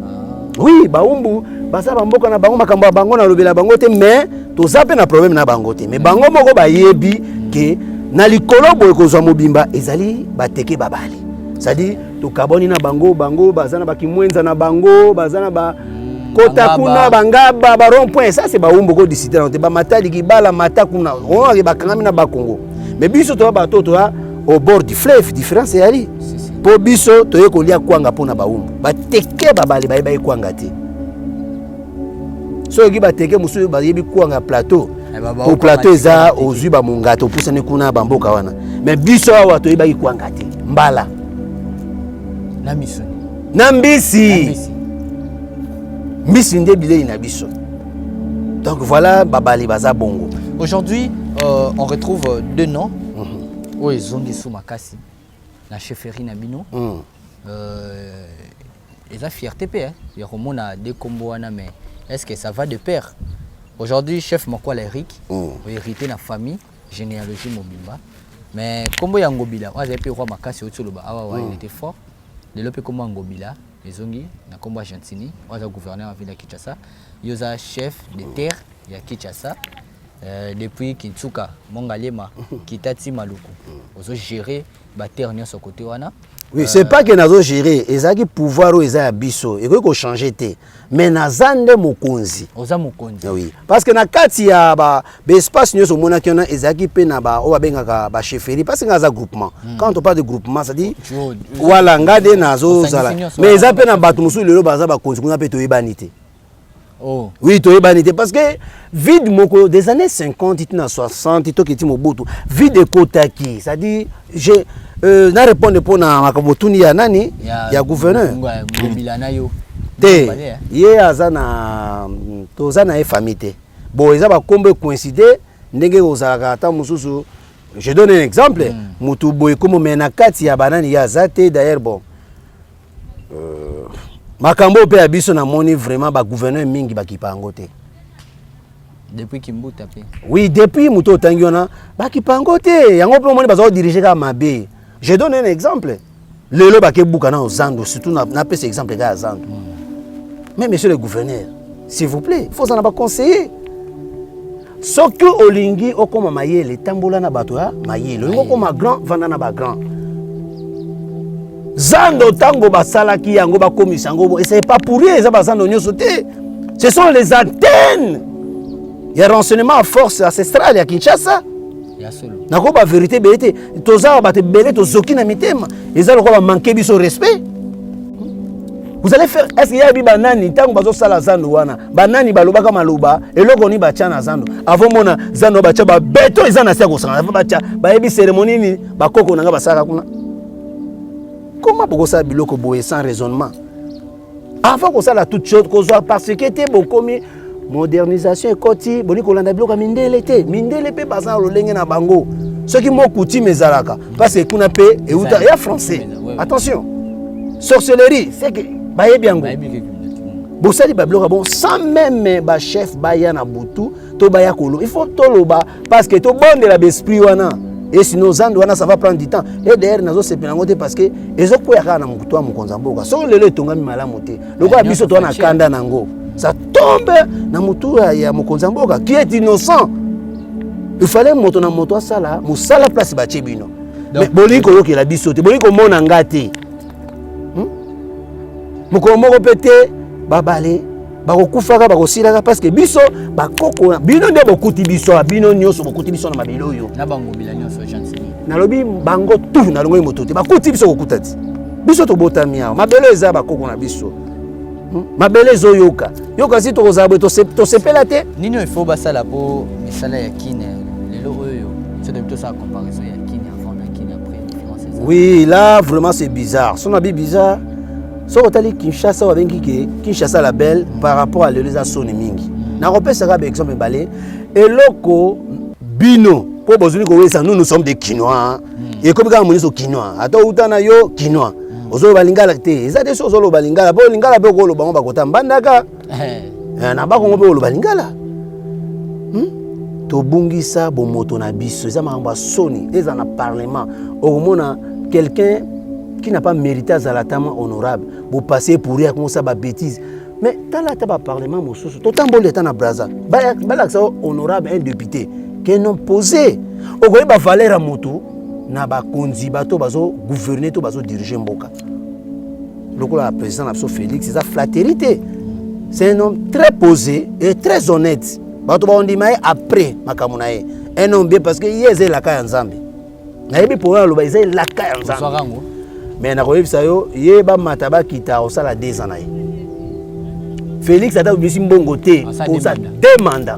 ah. oui baumbu baza bamboka na bango makambo ya bango nalobela bango te mais toza mpe na problème na bango te mais bango moko bayebi ke na likolo boye kozwa mobimba ezali bateke babale c'est-à-dire tokabwani na bango bango baza na bakimwenza na bango baza na ba kota kuna bangaba ba rond point ça c'est baumbu ko disite na te bamatali kibala mata kuna oyo bakangami na bakongo mais biso toya bato toya au bord du fleuve différence eyali mpo biso toye kolia kwanga mpo na baumbu bateke babale bayebaki kwanga te soki bateke mosusu bayebi kwanga ya plateau eh, po plateau eza ozwi bamongato opusani kuna bamboka wana mais biso awa toyebaki kwanga te mbala na misuni na mbisi mbisi nde bilei na biso donc voilà babale baza bongo aujourd'hui euh, on retrouve euh, deux noms mm -hmm. oyo ezongi su makasi na chefferie na bino mm. euh, eza fierté mpe ya komona de kombo wana mais est ce que ça va de pair aujourd'hui chef makwala eric mm. ohérité na famille généalogie mobimba mais kombo ya ngobila oyo azali mpe roi makasi outi oloba awa wa mm. il était fort lelo mpe kombo ya ngobila ezongi na kombo ya gentini oyo aza gouverneur ya ville ya kinshasa yo oza chef de terre ya kinshasa euh, depuis kintsuka mongaliema kita ti maluku ozo gérer baterre nyonso kote wana Oui, c'est pas que nazo gérer, ezalaki pouvoir oyo eza ya biso, ekoki ko changer te. Mais naza nde mokonzi. Oza mokonzi. Oui. Parce que na kati ya ba ba espace nyonso omonaki wana ezalaki mpe na ba oyo babengaka ba chefferie parce que nga aza groupement. Mm. Quand on parle de groupement, c'est à dire voilà nga nde nazozala. Mais eza mpe na bato mosusu lelo baza bakonzi kuna mpe toyebani te. Oh. Oui, toyebani te parce que vide moko des années 50 ti na 60 tokiti Mobutu vide ekotaki c'est-à-dire je euh, na répondre mpo na makambo otuni ya nani ya, ya gouverneur te ye aza na toza na ye famille te bon eza bakombo ecoïncide ndenge kozalaka ata mosusu je donne un exemple mm. motu boye kombo me na kati ya banani ye aza te d'ailleurs bon euh, makambo oyo mpe ya biso namoni vraiment bagouverneur mingi bakipa yango te depuis kimbuta mpe oui depuis moto otangi wana bakipa yango te yango mpe omoni baza kodirige kaka mabe je donne un exemple lelo bakebuka na zando surtout napesa exemple kaka ya zando mm. mais monsieur le gouverneur s'il vous plaît faut ozala na baconseiller soki olingi okoma mayele tambola na bato ya mayele olingi okoma grand vanda na bagrand zando ntango basalaki yango bakomisa yango c'est pas pour rien eza bazando nyonso te ce sont les antennes ya renseignement ya force ancestrale ya kinshasa nako ba verité ebele te toza bato ebele tozoki na mitema eza lokola bamanke biso respect vous allez faire est ce que yayebi banani ntango bazosala zando wana banani balobaka maloba eloko nini batya na zando avant mona zando batya babeto eza na se ya kosangana avant batya bayebi cérémonie nini bakoko na nga basalaka kuna koma bokosala biloko boye sans raisonnement. Avant kosala toute chose, kozwa parce que te bokomi modernisation ekoti, boni kolanda biloko ya mindele te. Mindele mpe baza na lolenge na bango. Soki mot coutume ezalaka, parce que kuna mpe euta ya français. Attention, sorcellerie, c'est que bayebi yango. Bosali babiloko ya bon sans même bachef baya na butu to baya koloba. Il faut toloba parce que tobondela baesprit wana. Et sinon zando wana ça va prendre du temps. Et d'ailleurs nazosepela yango te parce que ezokwea kaka na mokutu ya mokonzi ya mboka. Soki lelo etongami malamu te, lokola biso toza na kanda nango, ça tombe na motu ya mokonzi ya mboka qui est innocent. Il fallait moto na moto asala mosala place batie bino. Mais bolingi koyokela biso te, bolingi komona nga te. Mokolo moko mpe te babale bakokufaka, bakosilaka parce que biso bakoko bino nde bokuti biso, bino nyonso bokuti biso na mabele oyo. Na bangobila nyonso gentili. Nalobi bango tu, nalongoli moto te, bakuti biso kokuta ti biso tobotami awa. Mabele eza bakoko na biso. Mabele ezoyoka yoka si tokozala boye tosepela te. Nini il faut basala po misala ya Kine lelo oyo, so toyebi tosala comparaison ya Kine avant na Kine après, différence eza? Oui, là vraiment c'est bizarre. So nabi bizarre, soki otali Kinshasa, babengi ke Kinshasa la belle, par rapport à lelo eza soni mingi. Nakopesaka baexemple mibale. Eloko bino mpo bozwi kowesa, nous, nous sommes des Kinois. Ekomi kaka moniso Kinois, ata outa na yo Kinois, ozoloba lingala te, eza te. So ozoloba lingala mpo lingala mpe okoloba ngo bakota mbandaka na bakongo mpe oloba lingala. Tobungisa bomoto na biso, eza makambo ya soni. Eza na parlement, okomona quelqu'un qui n'a pas mérité azala ata mwa honorable, bopasse pour ye, akomosala babêtise. Mais tala ata baparlement mosusu, totamboli ata na Braza, balakisa honorable, un député ke non posé, okoyeba valeur ya moto na bakonzi, bato bazogouverne to bazodirige mboka. Lokola président na biso Félix, eza flatterie te, c'est un homme très posé et très honnête. Bato bakondima ye après makambo na ye, un homme bien, parce que ye eza elaka ya Nzambe. Nayebi mpona aloba eza elaka ya Nzambe, mais nakoyebisa yo, ye bamata bakita, osala 2 ans na ye. Félix ata obimisi mbongo te, oza deux mandats,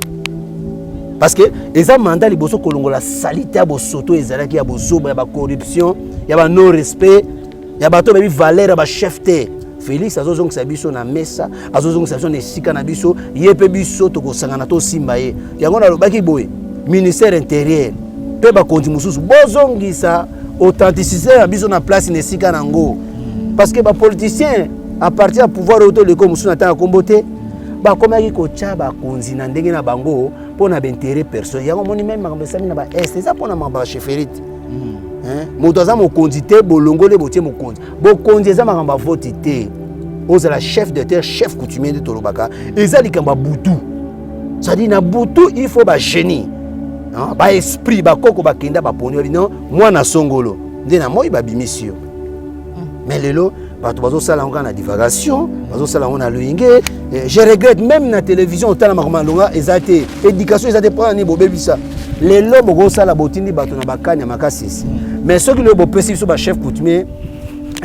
parce que eza mandat liboso kolongola saleté ya bosoto ezalaki ya bozoba, ya bacorruption, ya banon respect ya bato bayebi valeur ya bachef te. Félix azozongisa biso na mesa, azozongisa biso na esika na biso. Ye mpe biso tokosangana, tosimba ye. Yango nalobaki boye, ministère intérieur mpe bakonzi mosusu, bozongisa authenticité na biso na place, na esika nango, parce que bapoliticien à partir ya pouvoir oyo toleko mosusu na ntango kombo te, bakomaki kotya bakonzi na ndenge na bango mpo na baintérêt personnel. Yango moni même makambo esami na baest eza mpo na makambo ya chefferie te. Moto aza mokonzi te, bolongoli, botie mokonzi. Bokonzi eza makambo ya voti te. Ozala chef de terre, chef coutumier nde tolobaka, eza likambo ya butu. C'est-à-dire na butu il faut bagénie, baesprit, bakoko bakenda, baponi, babi non, mwana songolo nde na moi babimisi yo. Mais lelo bato bazosala yango kaka na divagation, bazosala yango na loyenge. Je regrette, même na télévision otala makambo ya longa eza te, éducation eza te. Mpona nini bobebisa? Lelo bokosala, botindi bato na bakani ya makasi esi. Mais soki lelo bopesi biso bachef coutumier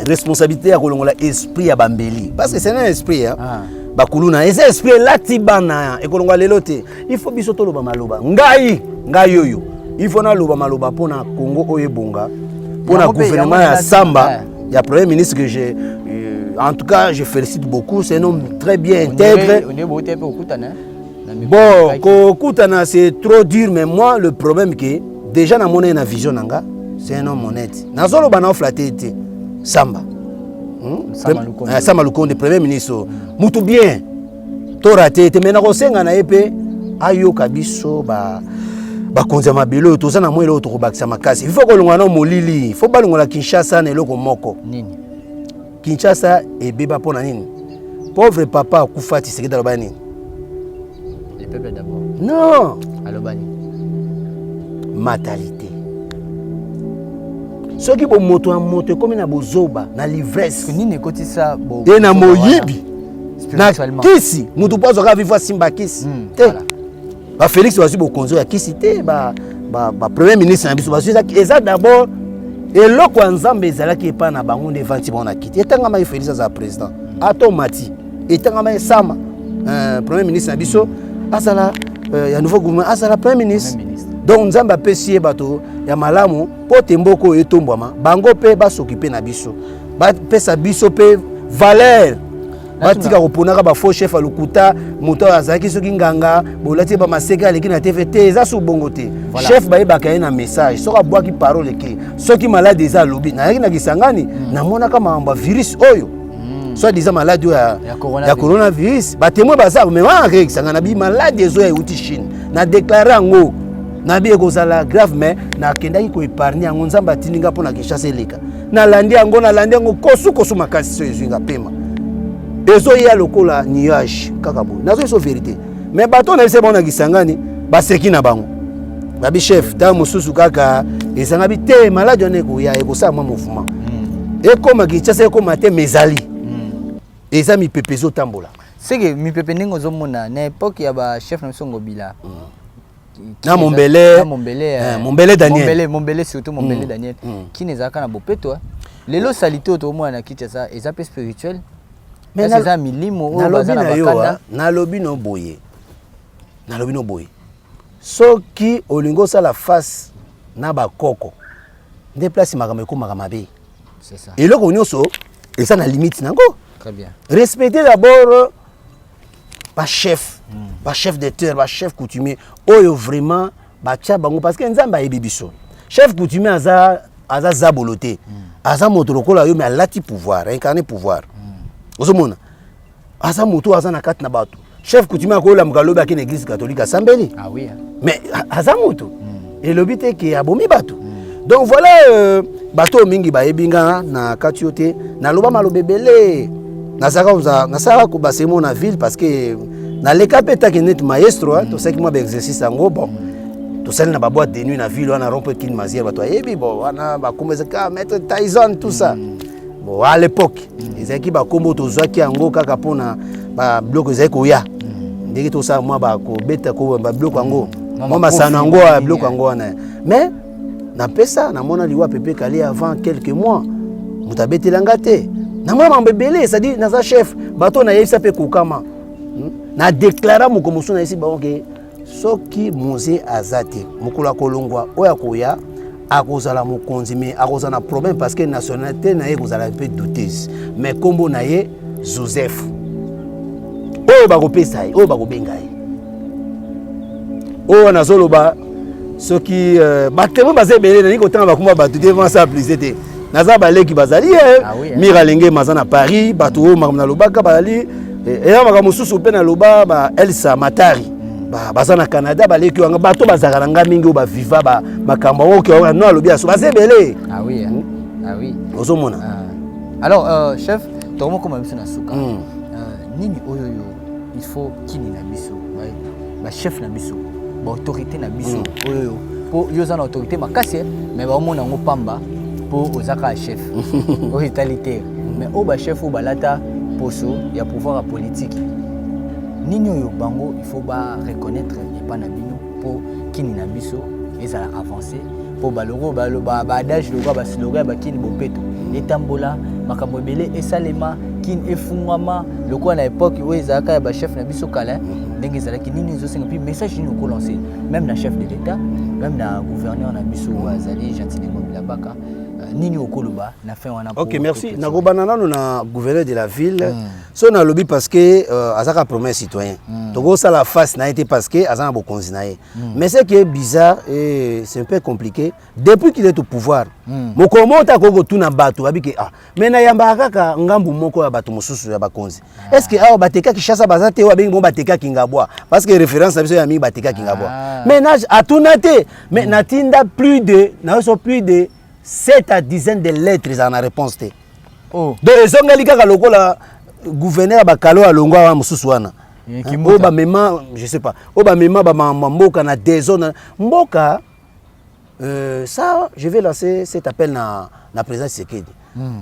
responsabilité ya kolongola esprit ya bambeli, parce que c'est un esprit, hein? Ah. Bakuluna eza esprit elati bana, ekolongola lelo te. Il faut biso toloba maloba. Ngai oyo, il faut naloba maloba mpona Congo oyo ebonga, mpona gouvernement ya Samba, ya premier ministre que je en tout cas je félicite beaucoup. C'est un homme très bien, intègre. Bon, kokutana c'est trop dur, mais moi le problème que déjà namona ye na vision na nga, c'est un homme honnête. Nazoloba na oflatter te, Samba, Sama Lukonde, premier ministre, mutu bien, torater te. Mais nakosenga na ye mpe ayoka biso bakonzi ya mabele oyo toza na mwa eloko tokobakisa makasi. Il faut kolongola na molili, faut balongola Kinshasa na eloko moko. Nini? Kinshasa ebeba mpo na nini? Pauvre papa akufa, Tshisekedi aloba nini? Le peuple d'abord. Non. Aloba nini? Mentalité. Soki bomoto ya moto ekómi na bozoba, na l'ivresse, nini ekotisa? E na moyibi, na kisi, motu mpo azwaka vivre asimba kisi te. Bafélix bazwi bokonzi oyo ya kisi te, bapremier ministre na biso bazwi. Eza d'abord eloko ya Nzambe ezalaki epai na bango nde evandi bango na kiti. Etangamaki Félix azala président, ata omati, etangamaki Sama, premier ministre na biso azala, ya nouveau gouvernement azala premier ministre. Donc Nzambe apesi ye bato ya malamu mpo te mboka oyo etombwama, bango mpe basokipe na biso, bapesa biso mpe valeur. Batika koponaka bafaux chef ya lokuta. Moto oyo azalaki soki nganga, bolati ye bamaseke, aleki na TV te, eza su bongo te. Chef bayebaka ye na message. Soki abwaki parole eke, soki maladi eza, alobi. Nayaki na Kisangani, namonaka makambo ya virus oyo, soit disant maladi oyo ya coronavirus. Batémoin baza, mais wana kaka Kisangani nabi maladi ezoya euti Chine. Na déclare yango, nabi ekozala grave, mais nakendaki koépargne yango. Nzambe atindi nga mpo na Kinshasa eleka. Nalandi yango, nalandi yango kosukosu makasi. So ezwi nga pema, ezoya lokola nuage kaka boye. Nazoyeso vérité, mais bato na biso bango na Kisangani baseki na bango, babi chef ntango mosusu kaka ezanga bi te. Maladi wana ekoya, ekosala mwa mouvement, ekóma Kinshasa, ekóma te, mais ezali, eza mipepe ezotambola. Seke mipepe ndenge ozomona na époque ya bachef na biso Ngobila na Mombele. Na Mombele. Mombele Daniel. Mombele, Mombele, surtout Mombele Daniel. Kini ezalaka na bopeto. Lelo saleté oyo tokomona na Kinshasa eza mpe spirituel, eza milimo oyo baza na bakanda. Nalobi no boye, nalobi no boye: soki olingi osala face na bakoko, nde place makambo ekomaka mabe. Eloko nyonso eza na limite nango. Respecter d'abord bachef, bachef de terre, bachef coutumier oyo vraiment batia bango, parce que Nzambe ayebi biso. Chef coutumier aza zabolo te, aza moto lokola yo, mais alati pouvoir, incarné pouvoir. Ozomona, aza moto oyo aza na kati na bato. Chef coutumier akoyolamuka alobi ake na église catholique, asambeli. Ah oui, hein. Mais aza moto, elobi te ke abomi bato. Donc voilà, bato oyo mingi bayebi nga na kati yo te. Naloba maloba ebele, nazalaka, nasalaka basemo na ville, parce que naleka mpe taki neti maestro. Tosalaki mwa baexercice yango. Bon, tosali na baboîte de nuit na ville wana, rond-point Kin Mazière, bato bayebi. Bon, wana bakombo ezalaki maître Tyson, tout ça. Bon, à l'époque ezalaki bakombo, tozwaki yango kaka mpona babiloko ezalaki koya, ndenge tosala mwa bakobeta babiloko yango, mwa masano yango, biloko yango wana. Mais napesa, namona liwa Pepe Kali avant quelques mois, moto abetelanga te. Namona makambo ebele, c'est-à-dire naza chef. Bato nayebisa mpe kokama, na déclara moko mosusu, nayebisi bango ke soki Mzee aza te, mokolo akolongwa, oyo akoya akozala mokonzi, mais akozala na problème, parce que nationalité na ye ekozala mpe douteuse, mais nkombo na ye Joseph oyo bakopesa ye, oyo bakobenga ye, oyo nazoloba. Soki batémoin baza ebele, nalingi kotanga bakombo bato te, vasa plise te. Naza baleki bazali ye. Ah oui, Mira Lengema aza na Paris. Bato oyo makambo nalobaka bazali eya. Makambo mosusu mpe naloba, ba Elsa Matari baza na Canada, baleki wanga. Bato bazalaka na nga mingi oyo baviva makambo yango, oke no alobi aso, baza ebele. Ah oui, hein? Ah oui. Ozomona. Ah. Alors chef, tokomokoma biso na suka. Nini oyo yo il faut kini na biso, bachef na biso, baautorité na biso oyo, mpo yo oza na autorité makasi, mais baomona yango pamba mpo oza kaka chef oyo etali te. Mais oyo bachef oyo balata poso ya pouvoir ya politique, nini oyo bango il faut bareconnaître epa na bino mpo kini na biso ezala avancé, mpo baloko baadage lokola baslogan ya bakini bopeto etambola, makambo ebele esalema, kini efungwama lokola na époque oyo ezalaka ya bachef na biso kala, ndenge ezalaki? Nini ezosenga mpe message nini okolancer même na chef de l'État, même na gouverneur na biso oyo azali Gentiny Ngobila Baka? Nini okoloba na fin wana? Ok, merci. Nakobanda nano na gouverneur de la ville. So nalobi parce que azaka premier citoyen, tokosala face na ye te parce que aza na bokonzi na ye. Mais ce qui est bizarre et c'est un peu compliqué, depuis qu'il est au pouvoir, mokolo moko te akoki kotuna bato babi ke ah, mais nayambaka kaka ngambu moko ya bato mosusu ya bakonzi. Est ce que awa batekaki Kinshasa baza te, oyo abengi bango batekaki Ngabwa? Parce que référence na biso ya mingi batekaki Ngabwa. Mais na atuna te. Mais natinda plus de, nayoso plus de 7 à dizaine de lettres, ezala na réponse te. Donc ezongeli kaka lokola gouverneur ya bakalo alongwa wana mosusu wana oyo bamema, je sais pas, oyo bamema bamama mboka na désordre mboka. Ça, je vais lancer cet appel na président Tshisekedi.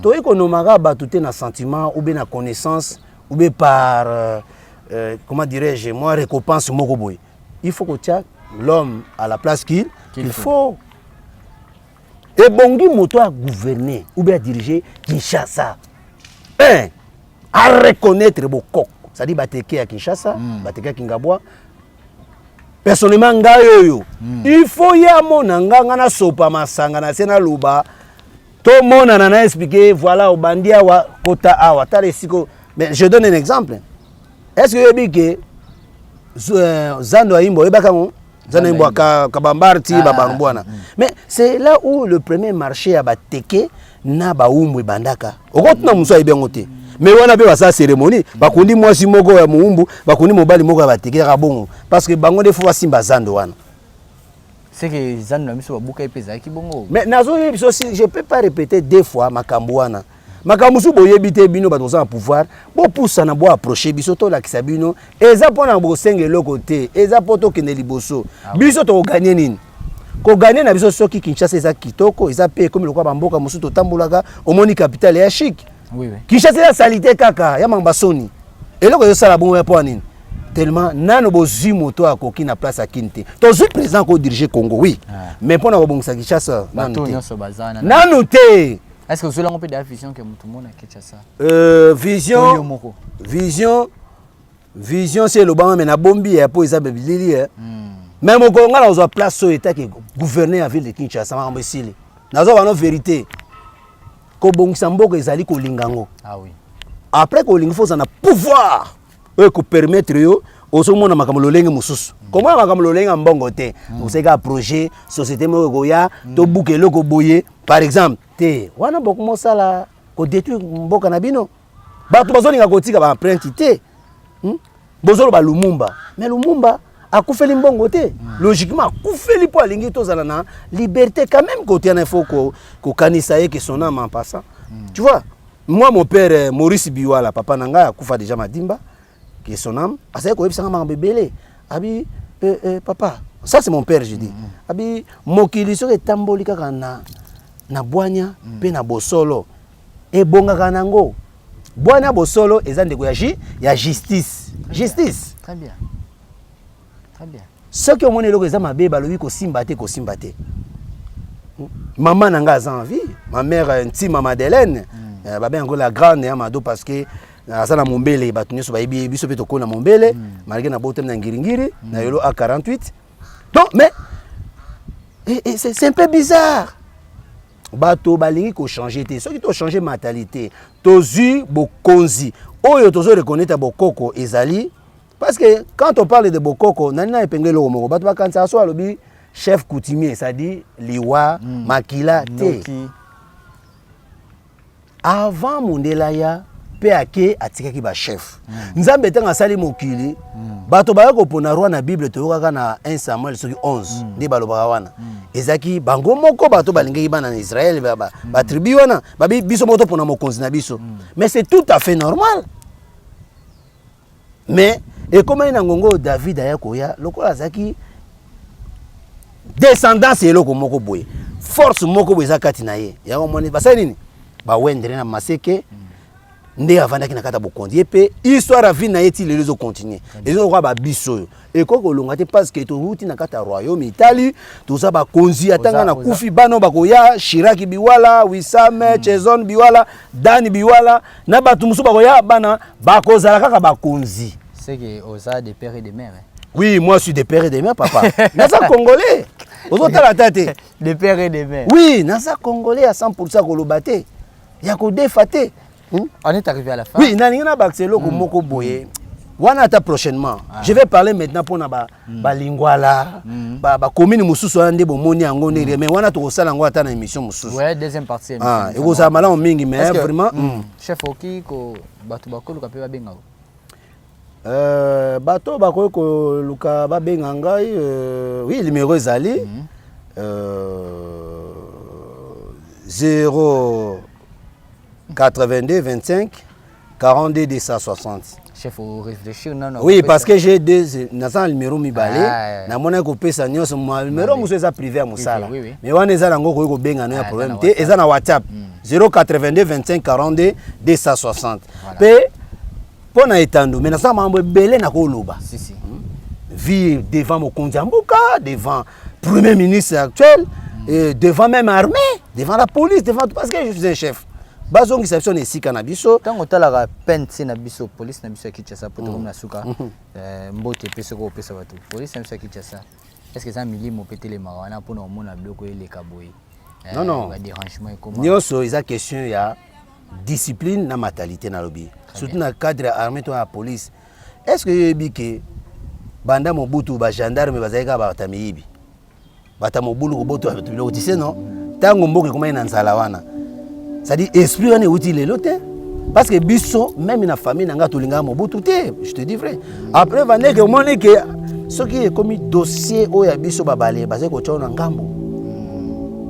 Toyei konomaka bato te na sentiment ou bien na connaissance ou bien par comment dirais-je, moi récompense moko boye. Il faut kotia l'homme à la place qu'il faut. Ebongi moto agouverner ou bien adiriger Kinshasa, un à reconnaître bokoko, c'est-à-dire bateke ya Kinshasa, bateke ya Kingabwa. Personnellement ngai oyo, il faut ye amona nga, nga nasopa masanga na se, naloba, tomonana, na expliquer: voilà, obandi awa, kota awa, tala esika. Mais je donne un exemple. Est ce que oyebi ke zando ya imbo, oyebaka yango? Zando ya imbo ya Kabambar ti babarumbu wana. Mais c'est là où le premier marché ya bateke na baumbu ebandaka. Okotuna mosu, ayebi yango te. Mais wana mpe basala cérémonie, bakundi mwasi moko ya moumbu, bakundi mobali moko ya bateke, kaka bongo, parce que bango nde fo basimba zando wana. C'est que zando na biso babuka ye mpe ezalaki bongo. Mais nazoyebi biso, si je peux pas répéter deux fois makambo wana. Makambo mosusu boyebi te. Bino bato boza na pouvoir, bopusana, boapproche biso, tolakisa bino. Eza mpona bosenga eloko te, eza mpo tokende liboso. Biso tokogagner nini? Kogagner na biso soki Kinshasa eza kitoko, eza mpe ekomi lokola bamboka mosusu totambolaka, omoni capitale ya chic. Kinshasa eza saleté kaka ya mamba soni. Eloko ezosala bongo ya mpo ya nini? Tellement nano bozwi moto akoki na place akini te. Tozwi président akodiriger Congo, oui, mais mpo na kobongisa Kinshasa, nanu bato te. Nyonso baza wana. Nanu te. Est ce que ozolango mpe da vision ke motu mona Kinshasa? Euh, To yo vision moko. Vision si elobama, me nabombi ya mpo eza bilili ye. Mais mokolo ngai nazwa place oyo etaki gouverneur ya ville de Kinshasa, makambo esili. Nazwa bano vérité, kobongisa mboka ezali kolinga yango. Ah oui. Après kolinga, fo ozala na pouvoir oyo ekopermettre yo ozomona makambo lolenge mosusu, komona makambo lolenge ya mbongo te. Osali kaka projet, société moko ekoya, tobuka eloko boye par exemple te. Wana bokomosala kodétruire mboka na bino. Bato bazolinga kotika baempreinte te, Bozoloba Lumumba, mais Lumumba akufeli mbongo te. Logiquement akufeli mpo alingi tozala na liberté quand même. Kote wana, il faut kokanisa ye, que son âme en passant. Tu vois, moi, mon père, Maurice Biwala, papa na ngai akufa déjà, Madimba, que son âme, azali koyebisanga makambo ebele. Abi papa, ça c'est mon père, je dis, abi mokili soki etamboli kaka na bwanya mpe na bosolo, ebongaka nango. Bwanya, bosolo eza ndeko ya justice, justice. Très bien, très bien. Soki omoni eloko eza mabe, balobi kosimba te, kosimba te. Mama na ngai aza en vie, ma mère, Ntima Madeleine, babenga yango la grande ya Mado, parce que aza na Mombele. Bato nyonso bayebi ye. Biso mpe tokoli na Mombele, malgré na botami na Ngiringiri, na Yolo A48. Donc mais et c'est un peu bizarre, bato balingi kochanger te. Soki tochange mentalité, tozwi bokonzi oyo tozo reconnaître bokoko ezali, parce que quand on parle de bokoko, nani na epenge eloko moko, bato bakanisaka so alobi chef coutumier, c'est-à-dire liwa, makila te. Noki. Avant mondele aya mpe ake, atikaki bachef. Nzambe ntango asali mokili, bato baya kopona roi. Na Bible toyokaka na 1 Samuel soki 11, nde balobaka wana ezalaki bango moko bato balingaki bana na Israele, batribu wana babi biso moko topona mokonzi na biso. Mais c'est tout à fait normal. Mais ekomaki na ngongo oyo David aya koya, lokola azalaki descendance ya eloko moko boye, force moko boye eza kati na ye. Yango moni basali nini? Bawendele na maseke nde avandaki na kati ya bokonzi. Ye mpe histoire ya vie na ye ti lelo ezocontinue, ezokoka babiso oyo ekoki kolonga te, parce que touti na kati ya royaume Italie, toza bakonzi. Atanga na kufi, bana oyo bakoya, Shiraki Biwala, Wisame, Chezon Biwala, Dani Biwala na bato mosusu bakoya, bana bakozala kaka bakonzi. C'est que oza de père et de mère, hein. Oui, moi je suis de père et de mère, papa. Naza congolais, ozotala ata te. De père et de mère. Oui, naza congolais à 100, koloba te, ya kodefa te. On est arrivé à la fin. Oui, nalingi nabakisa eloko moko boye wana ata prochainement. Je vais parler maintenant mpona balingwala, bacommune mosusu wana nde bomoni yango ndenge. Mais wana tokosala yango ata na émission mosusu. Ouais, deuxième partie. Ah, ekozala malamu mingi, mais Est-ce que- vraiment Chef, oki ko bato bakoluka mpe babenga o? Bato bakoki koluka babenga ngai, oui, numéro ezali 0 82 25 42 260. Chef, réfléchir nano. Oui, parce que j'ai deux, naza na numéro mibale. Ah, namonaki kopesa nyonso. Numéro mosusu eza privé ya mosala. Oui. Mais wana eza nango, okoki kobenga no ya Ah, problème eza na te. WhatsApp. Eza na WhatsApp, 082 25 42 260. Voilà. Mpe mpo na etando, mais nasala makambo ebele na koloba. Si si. Vie devant mokonzi ya mboka, devant premier ministre actuel, et devant même armée, devant la police, devant tout, parce que je suis un chef. Bazongisa biso na esika na biso. Ntango otalaka pente na biso, police na biso ya Kinshasa, po tokomi na suka, mbote mpe soki opesa bato police na biso ya Kinshasa, est ce que eza milimo mpe telemaka wana mpona komona biloko eleka boye? Non, non. Badérangement ekoma. Nyonso eza question ya discipline na mentalité, nalobi. Surtout na cadre ya armée to ya police. Est ce que yoyebi ke banda Mobutu ba gendarme bazalaki kaka bato ya miyibi, bato ya mobulu, kobotola bato biloko, tu sais non? Ntango mboka ekomaki na nzala wana, c'est-à-dire esprit wana euti lelo te, parce que biso même na famille na ngai tolingaka Mobutu te, je te dis vrai. Après vandeke omoni ke soki ekomi dossier oyo ya biso babale, bazali kotya na ngambo,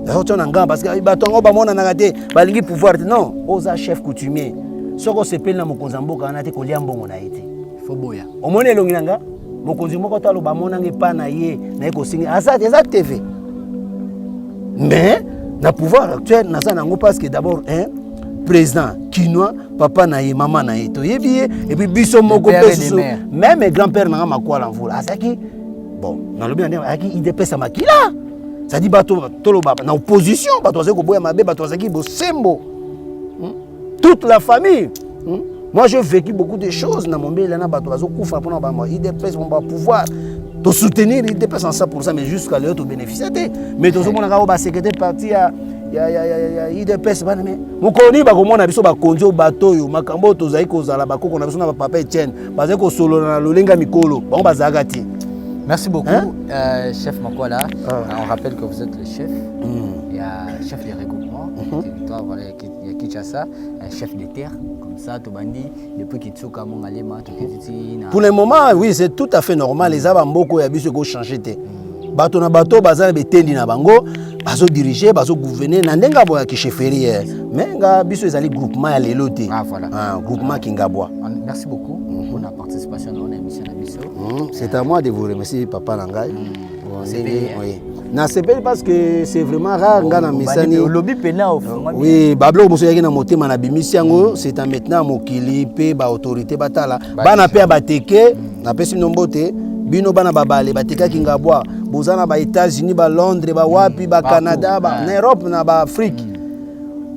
bazali na ngambo, parce que bato yango bamonanaka te, balingi pouvoir te. Non, oza chef coutumier, soki osepeli na mokonzi ya mboka wana te, kolia mbongo na ye te. Fo boya. Omoni elongi na nga, mokonzi moko to aloba amonanga epa na ye, naye kosinga aza eza TV. Mais na pouvoir actuel naza nango, parce que d'abord un président kinois, papa na ye, mama na ye, toyebi ye, et puis biso moko mpe susu, même grand père nanga Makwala Mvula azalaki, bon, nalobi na ndenge azalaki UDPS ya makila, c'est-à-dire bato toloba na opposition, bato bazali koboya mabe, bato bazalaki bosembo, Toute la famille, Moi, j'ai vécu beaucoup de choses na Mombele, na bato bazokufa mpona ba UDPS, ba pouvoir tosoutenir UDPS en 100%, mais jusqu'à lelo tobénéficie te. Mais tozomona kaka basecrétaire parti ya UDPS bana, mais mokolo nini bakomona biso bakonzi oyo, bato oyo makambo oyo tozali kozala, bakoko na biso na bapapa Etienne bazali kosolola na lolenge ya mikolo, bango bazalaka te. Merci beaucoup, hein? Chef Makwala. Ah. On rappelle que vous êtes le chef. Il y a chef des regroupements du territoire, voilà, il y a Kinshasa, chef de terre. Comme ça, tobandi, depuis Kitsuka, Mongalema, tout est Pour le moment, oui, c'est tout à fait normal. Les abamboko, il y a biso ko changer te. Bato na bato baza na betendi na bango, bazo diriger, bazo gouverner na ndenge ya kichefferie. Mais nga biso ezali groupement ya lelo te. Ah, voilà. Ah, groupement Kingabwa. Merci beaucoup pour la participation dans l'émission na biso. C'est à moi de vous remercier, papa Nangai. Bon, oui. Nasepeli parce que c'est vraiment rare nga na mesani. Olobi pena ofungwami. Oui, babiloko mosusu eyaki na motema, na bimisi yango. C'est à maintenant mokili mpe baautorité batala bana mpe ya bateke. Napesi bino mbote, bino bana babale batekaki Ngabwa, boza na baÉtats-Unis, baLondres, bawapi, baCanada, na Europe, na baAfrique.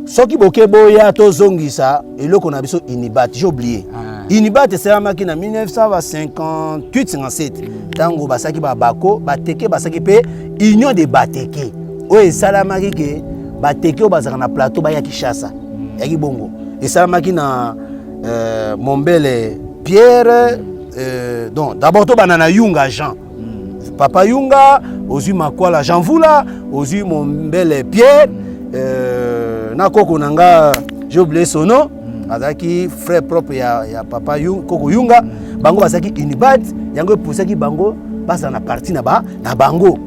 Soki boke, boya tozongisa eloko na biso Unibat. J'ai oublié. Unibat esalamaki na 1958 57, ntango basalaki babako bateke, basalaki mpe union de bateke oyo esalamaki ke bateke oyo bazalaka na plateau baya Kinshasa. Yaki bongo esalamaki na Mombele Pierre, donc d'abord tobanda na Yunga Jean, papa Yunga, ozwi Makwala Jean Vula, ozwi Mombele Pierre, na koko na nga, j'ai oublié son nom, azalaki frère propre ya papa koko Yunga. Bango bazalaki Unibat, yango epusaki bango bazala na parti na bango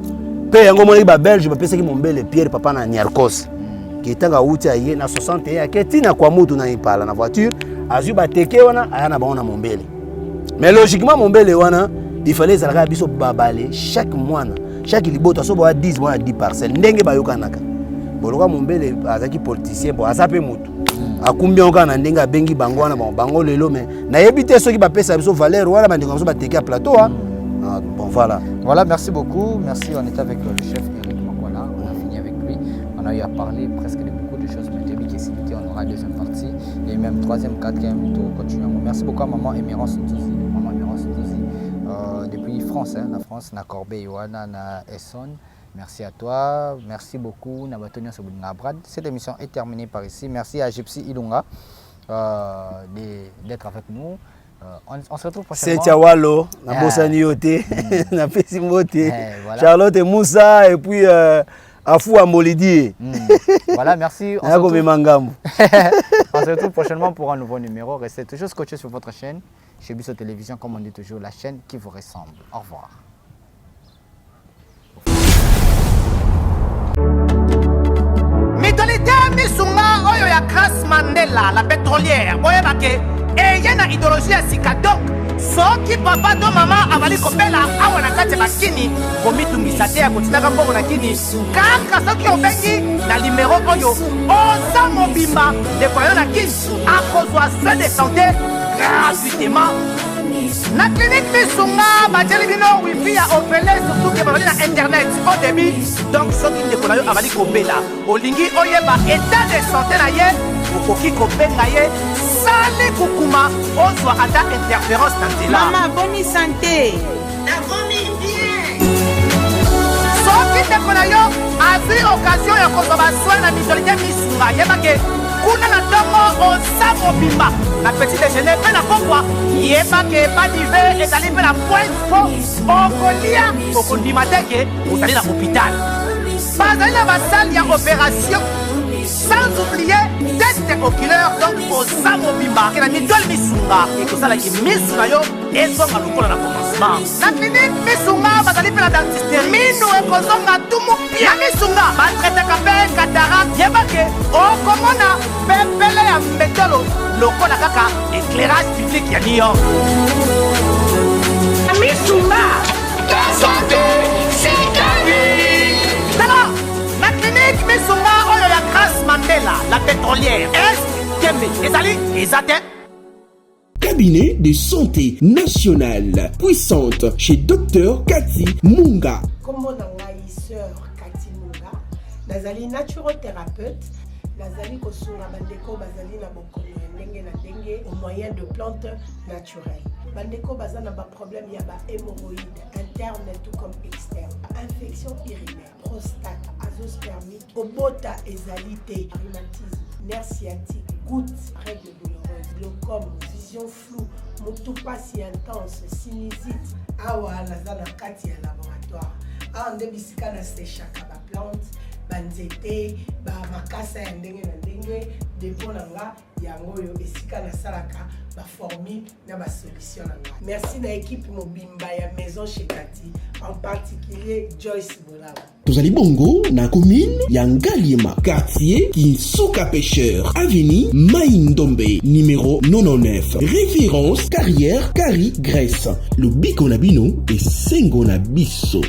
mpe yango omonaki babelge bapesaki Mombele Pierre, papa na Niarcos, ke ntango awuti aye na 61, ake ntina kwa mutu na Ipala na voiture, azwi bateke wana, aya na bango na Mombele. Mais logiquement Mombele wana, il fallait ezalaka biso babale, chaque mwana, chaque libota, so boya 10, boya 10 parcelle, ndenge bayokanaka. Boloka Mombele azalaki politicien, bo aza mpe motu akumbi yango kaka na ndenge abengi bango wana. Bon, bango lelo, mais nayebi te soki bapesa biso valeur wana, bandeko na biso bateki ya plateau. Ah, bon, voilà. Voilà, merci beaucoup. Merci, on est avec le chef Eric Makwala. On a fini avec lui. On a eu à parler presque de beaucoup de choses, mais début qui on aura deuxième partie et même troisième, quatrième, tout continue. Merci beaucoup à maman Emirance Nzouzi. Maman Emirance Nzouzi, depuis France, hein, la France, na Corbeil, Wana, na Essonne. Merci à toi. Merci beaucoup. Na bato nyonso bolinga Brad. Cette émission est terminée par ici. Merci à Gypsy Ilunga d'être avec nous. On se retrouve prochainement. Cynthia Walo, nabosani yo te, napesi mbote. Voilà. Charlotte Moussa et puis Afou Amolidi. Voilà, merci. Nakomema ngambo. On se retrouve prochainement pour un nouveau numéro. Restez toujours scotchés sur votre chaîne, chez Biso Télévision, comme on dit toujours, la chaîne qui vous ressemble. Au revoir. Mutualité Misunga oyo ya Grace Mandela la pétrolière, boyeba ke eye na idéologie ya sika. Donc soki papa to mama azali kobela awa na kati ya bakini, komitungisa te ya kotindaka mbongo na kini. Kaka soki obengi na nimero oyo, oza mobimba, ndeko yo na kini akozwa soin de santé gratuitement na clinique Misunga. Batieli bino wifi ya ofele, surtout ke bazali na internet au débit. Donc soki ndeko na yo azali kobela, olingi oyeba état de santé na ye, okoki kobenga ye sali kukuma, ozwa ata interférence na nzela. Mama, boni santé? Nakomi bien. Soki ndeko na yo azwi occasion ya kozwa basoin na mutualité Misunga, yebake kuna na ntongo oza mobimba. Na petit déjeuner mpe na pokwa, yeba ke badive ezali mpe na pointe mpo okolia okondima te ke ozali na hôpital. Bazali na basale ya opération sans oublier test oculaire, donc oza mobimba ke na mitoile misunga ekosalaki misu na yo ezonga lokola na commencement. Na clinique Misunga bazali mpe na dentiste, minu ekozonga tumu pia. Misunga batraitaka mpe cataracte, yeba ke okomona pepele ya mbetolo lokola kaka éclairage public ya New York. Misunga, ta santé, c'est ta vie. Tala na clinique Misunga oyo ya Grace Mandela la pétrolière, est tembe ezali eza te. Cabinet de santé nationale puissante chez Dr Cathy Munga. Kombo na ngai Sœur Kati Munga, nazali naturothérapeute, nazali kosunga bandeko bazali na bokono ya ndenge na ndenge au moyen de plantes naturelles. Bandeko baza na baproblème ya bahémorroïde interne tout comme externe, infection urinaire, prostate, azoospermique, kobota ezali te, rhumatisme, nerf sciatique, goutte, règle douloureuse, glaucome, vision floue, motu pasi intense, sinusite. Awa naza na kati ya laboratoire, awa nde bisika nasechaka baplante, banzete, bamakasa ya ndenge na ndenge. Depo na nga yango oyo, esika nasalaka baformule na basolution na ngai. Merci na équipe mobimba ya Maison chez Kati, en particulier Joyce Bolaba. Tozali bongo na commune ya Ngaliema, quartier Kinsuka Pêcheur, avenue Mai Ndombe numéro 99, référence carrière Kari Grèce. Lobiko na bino, esengo na biso.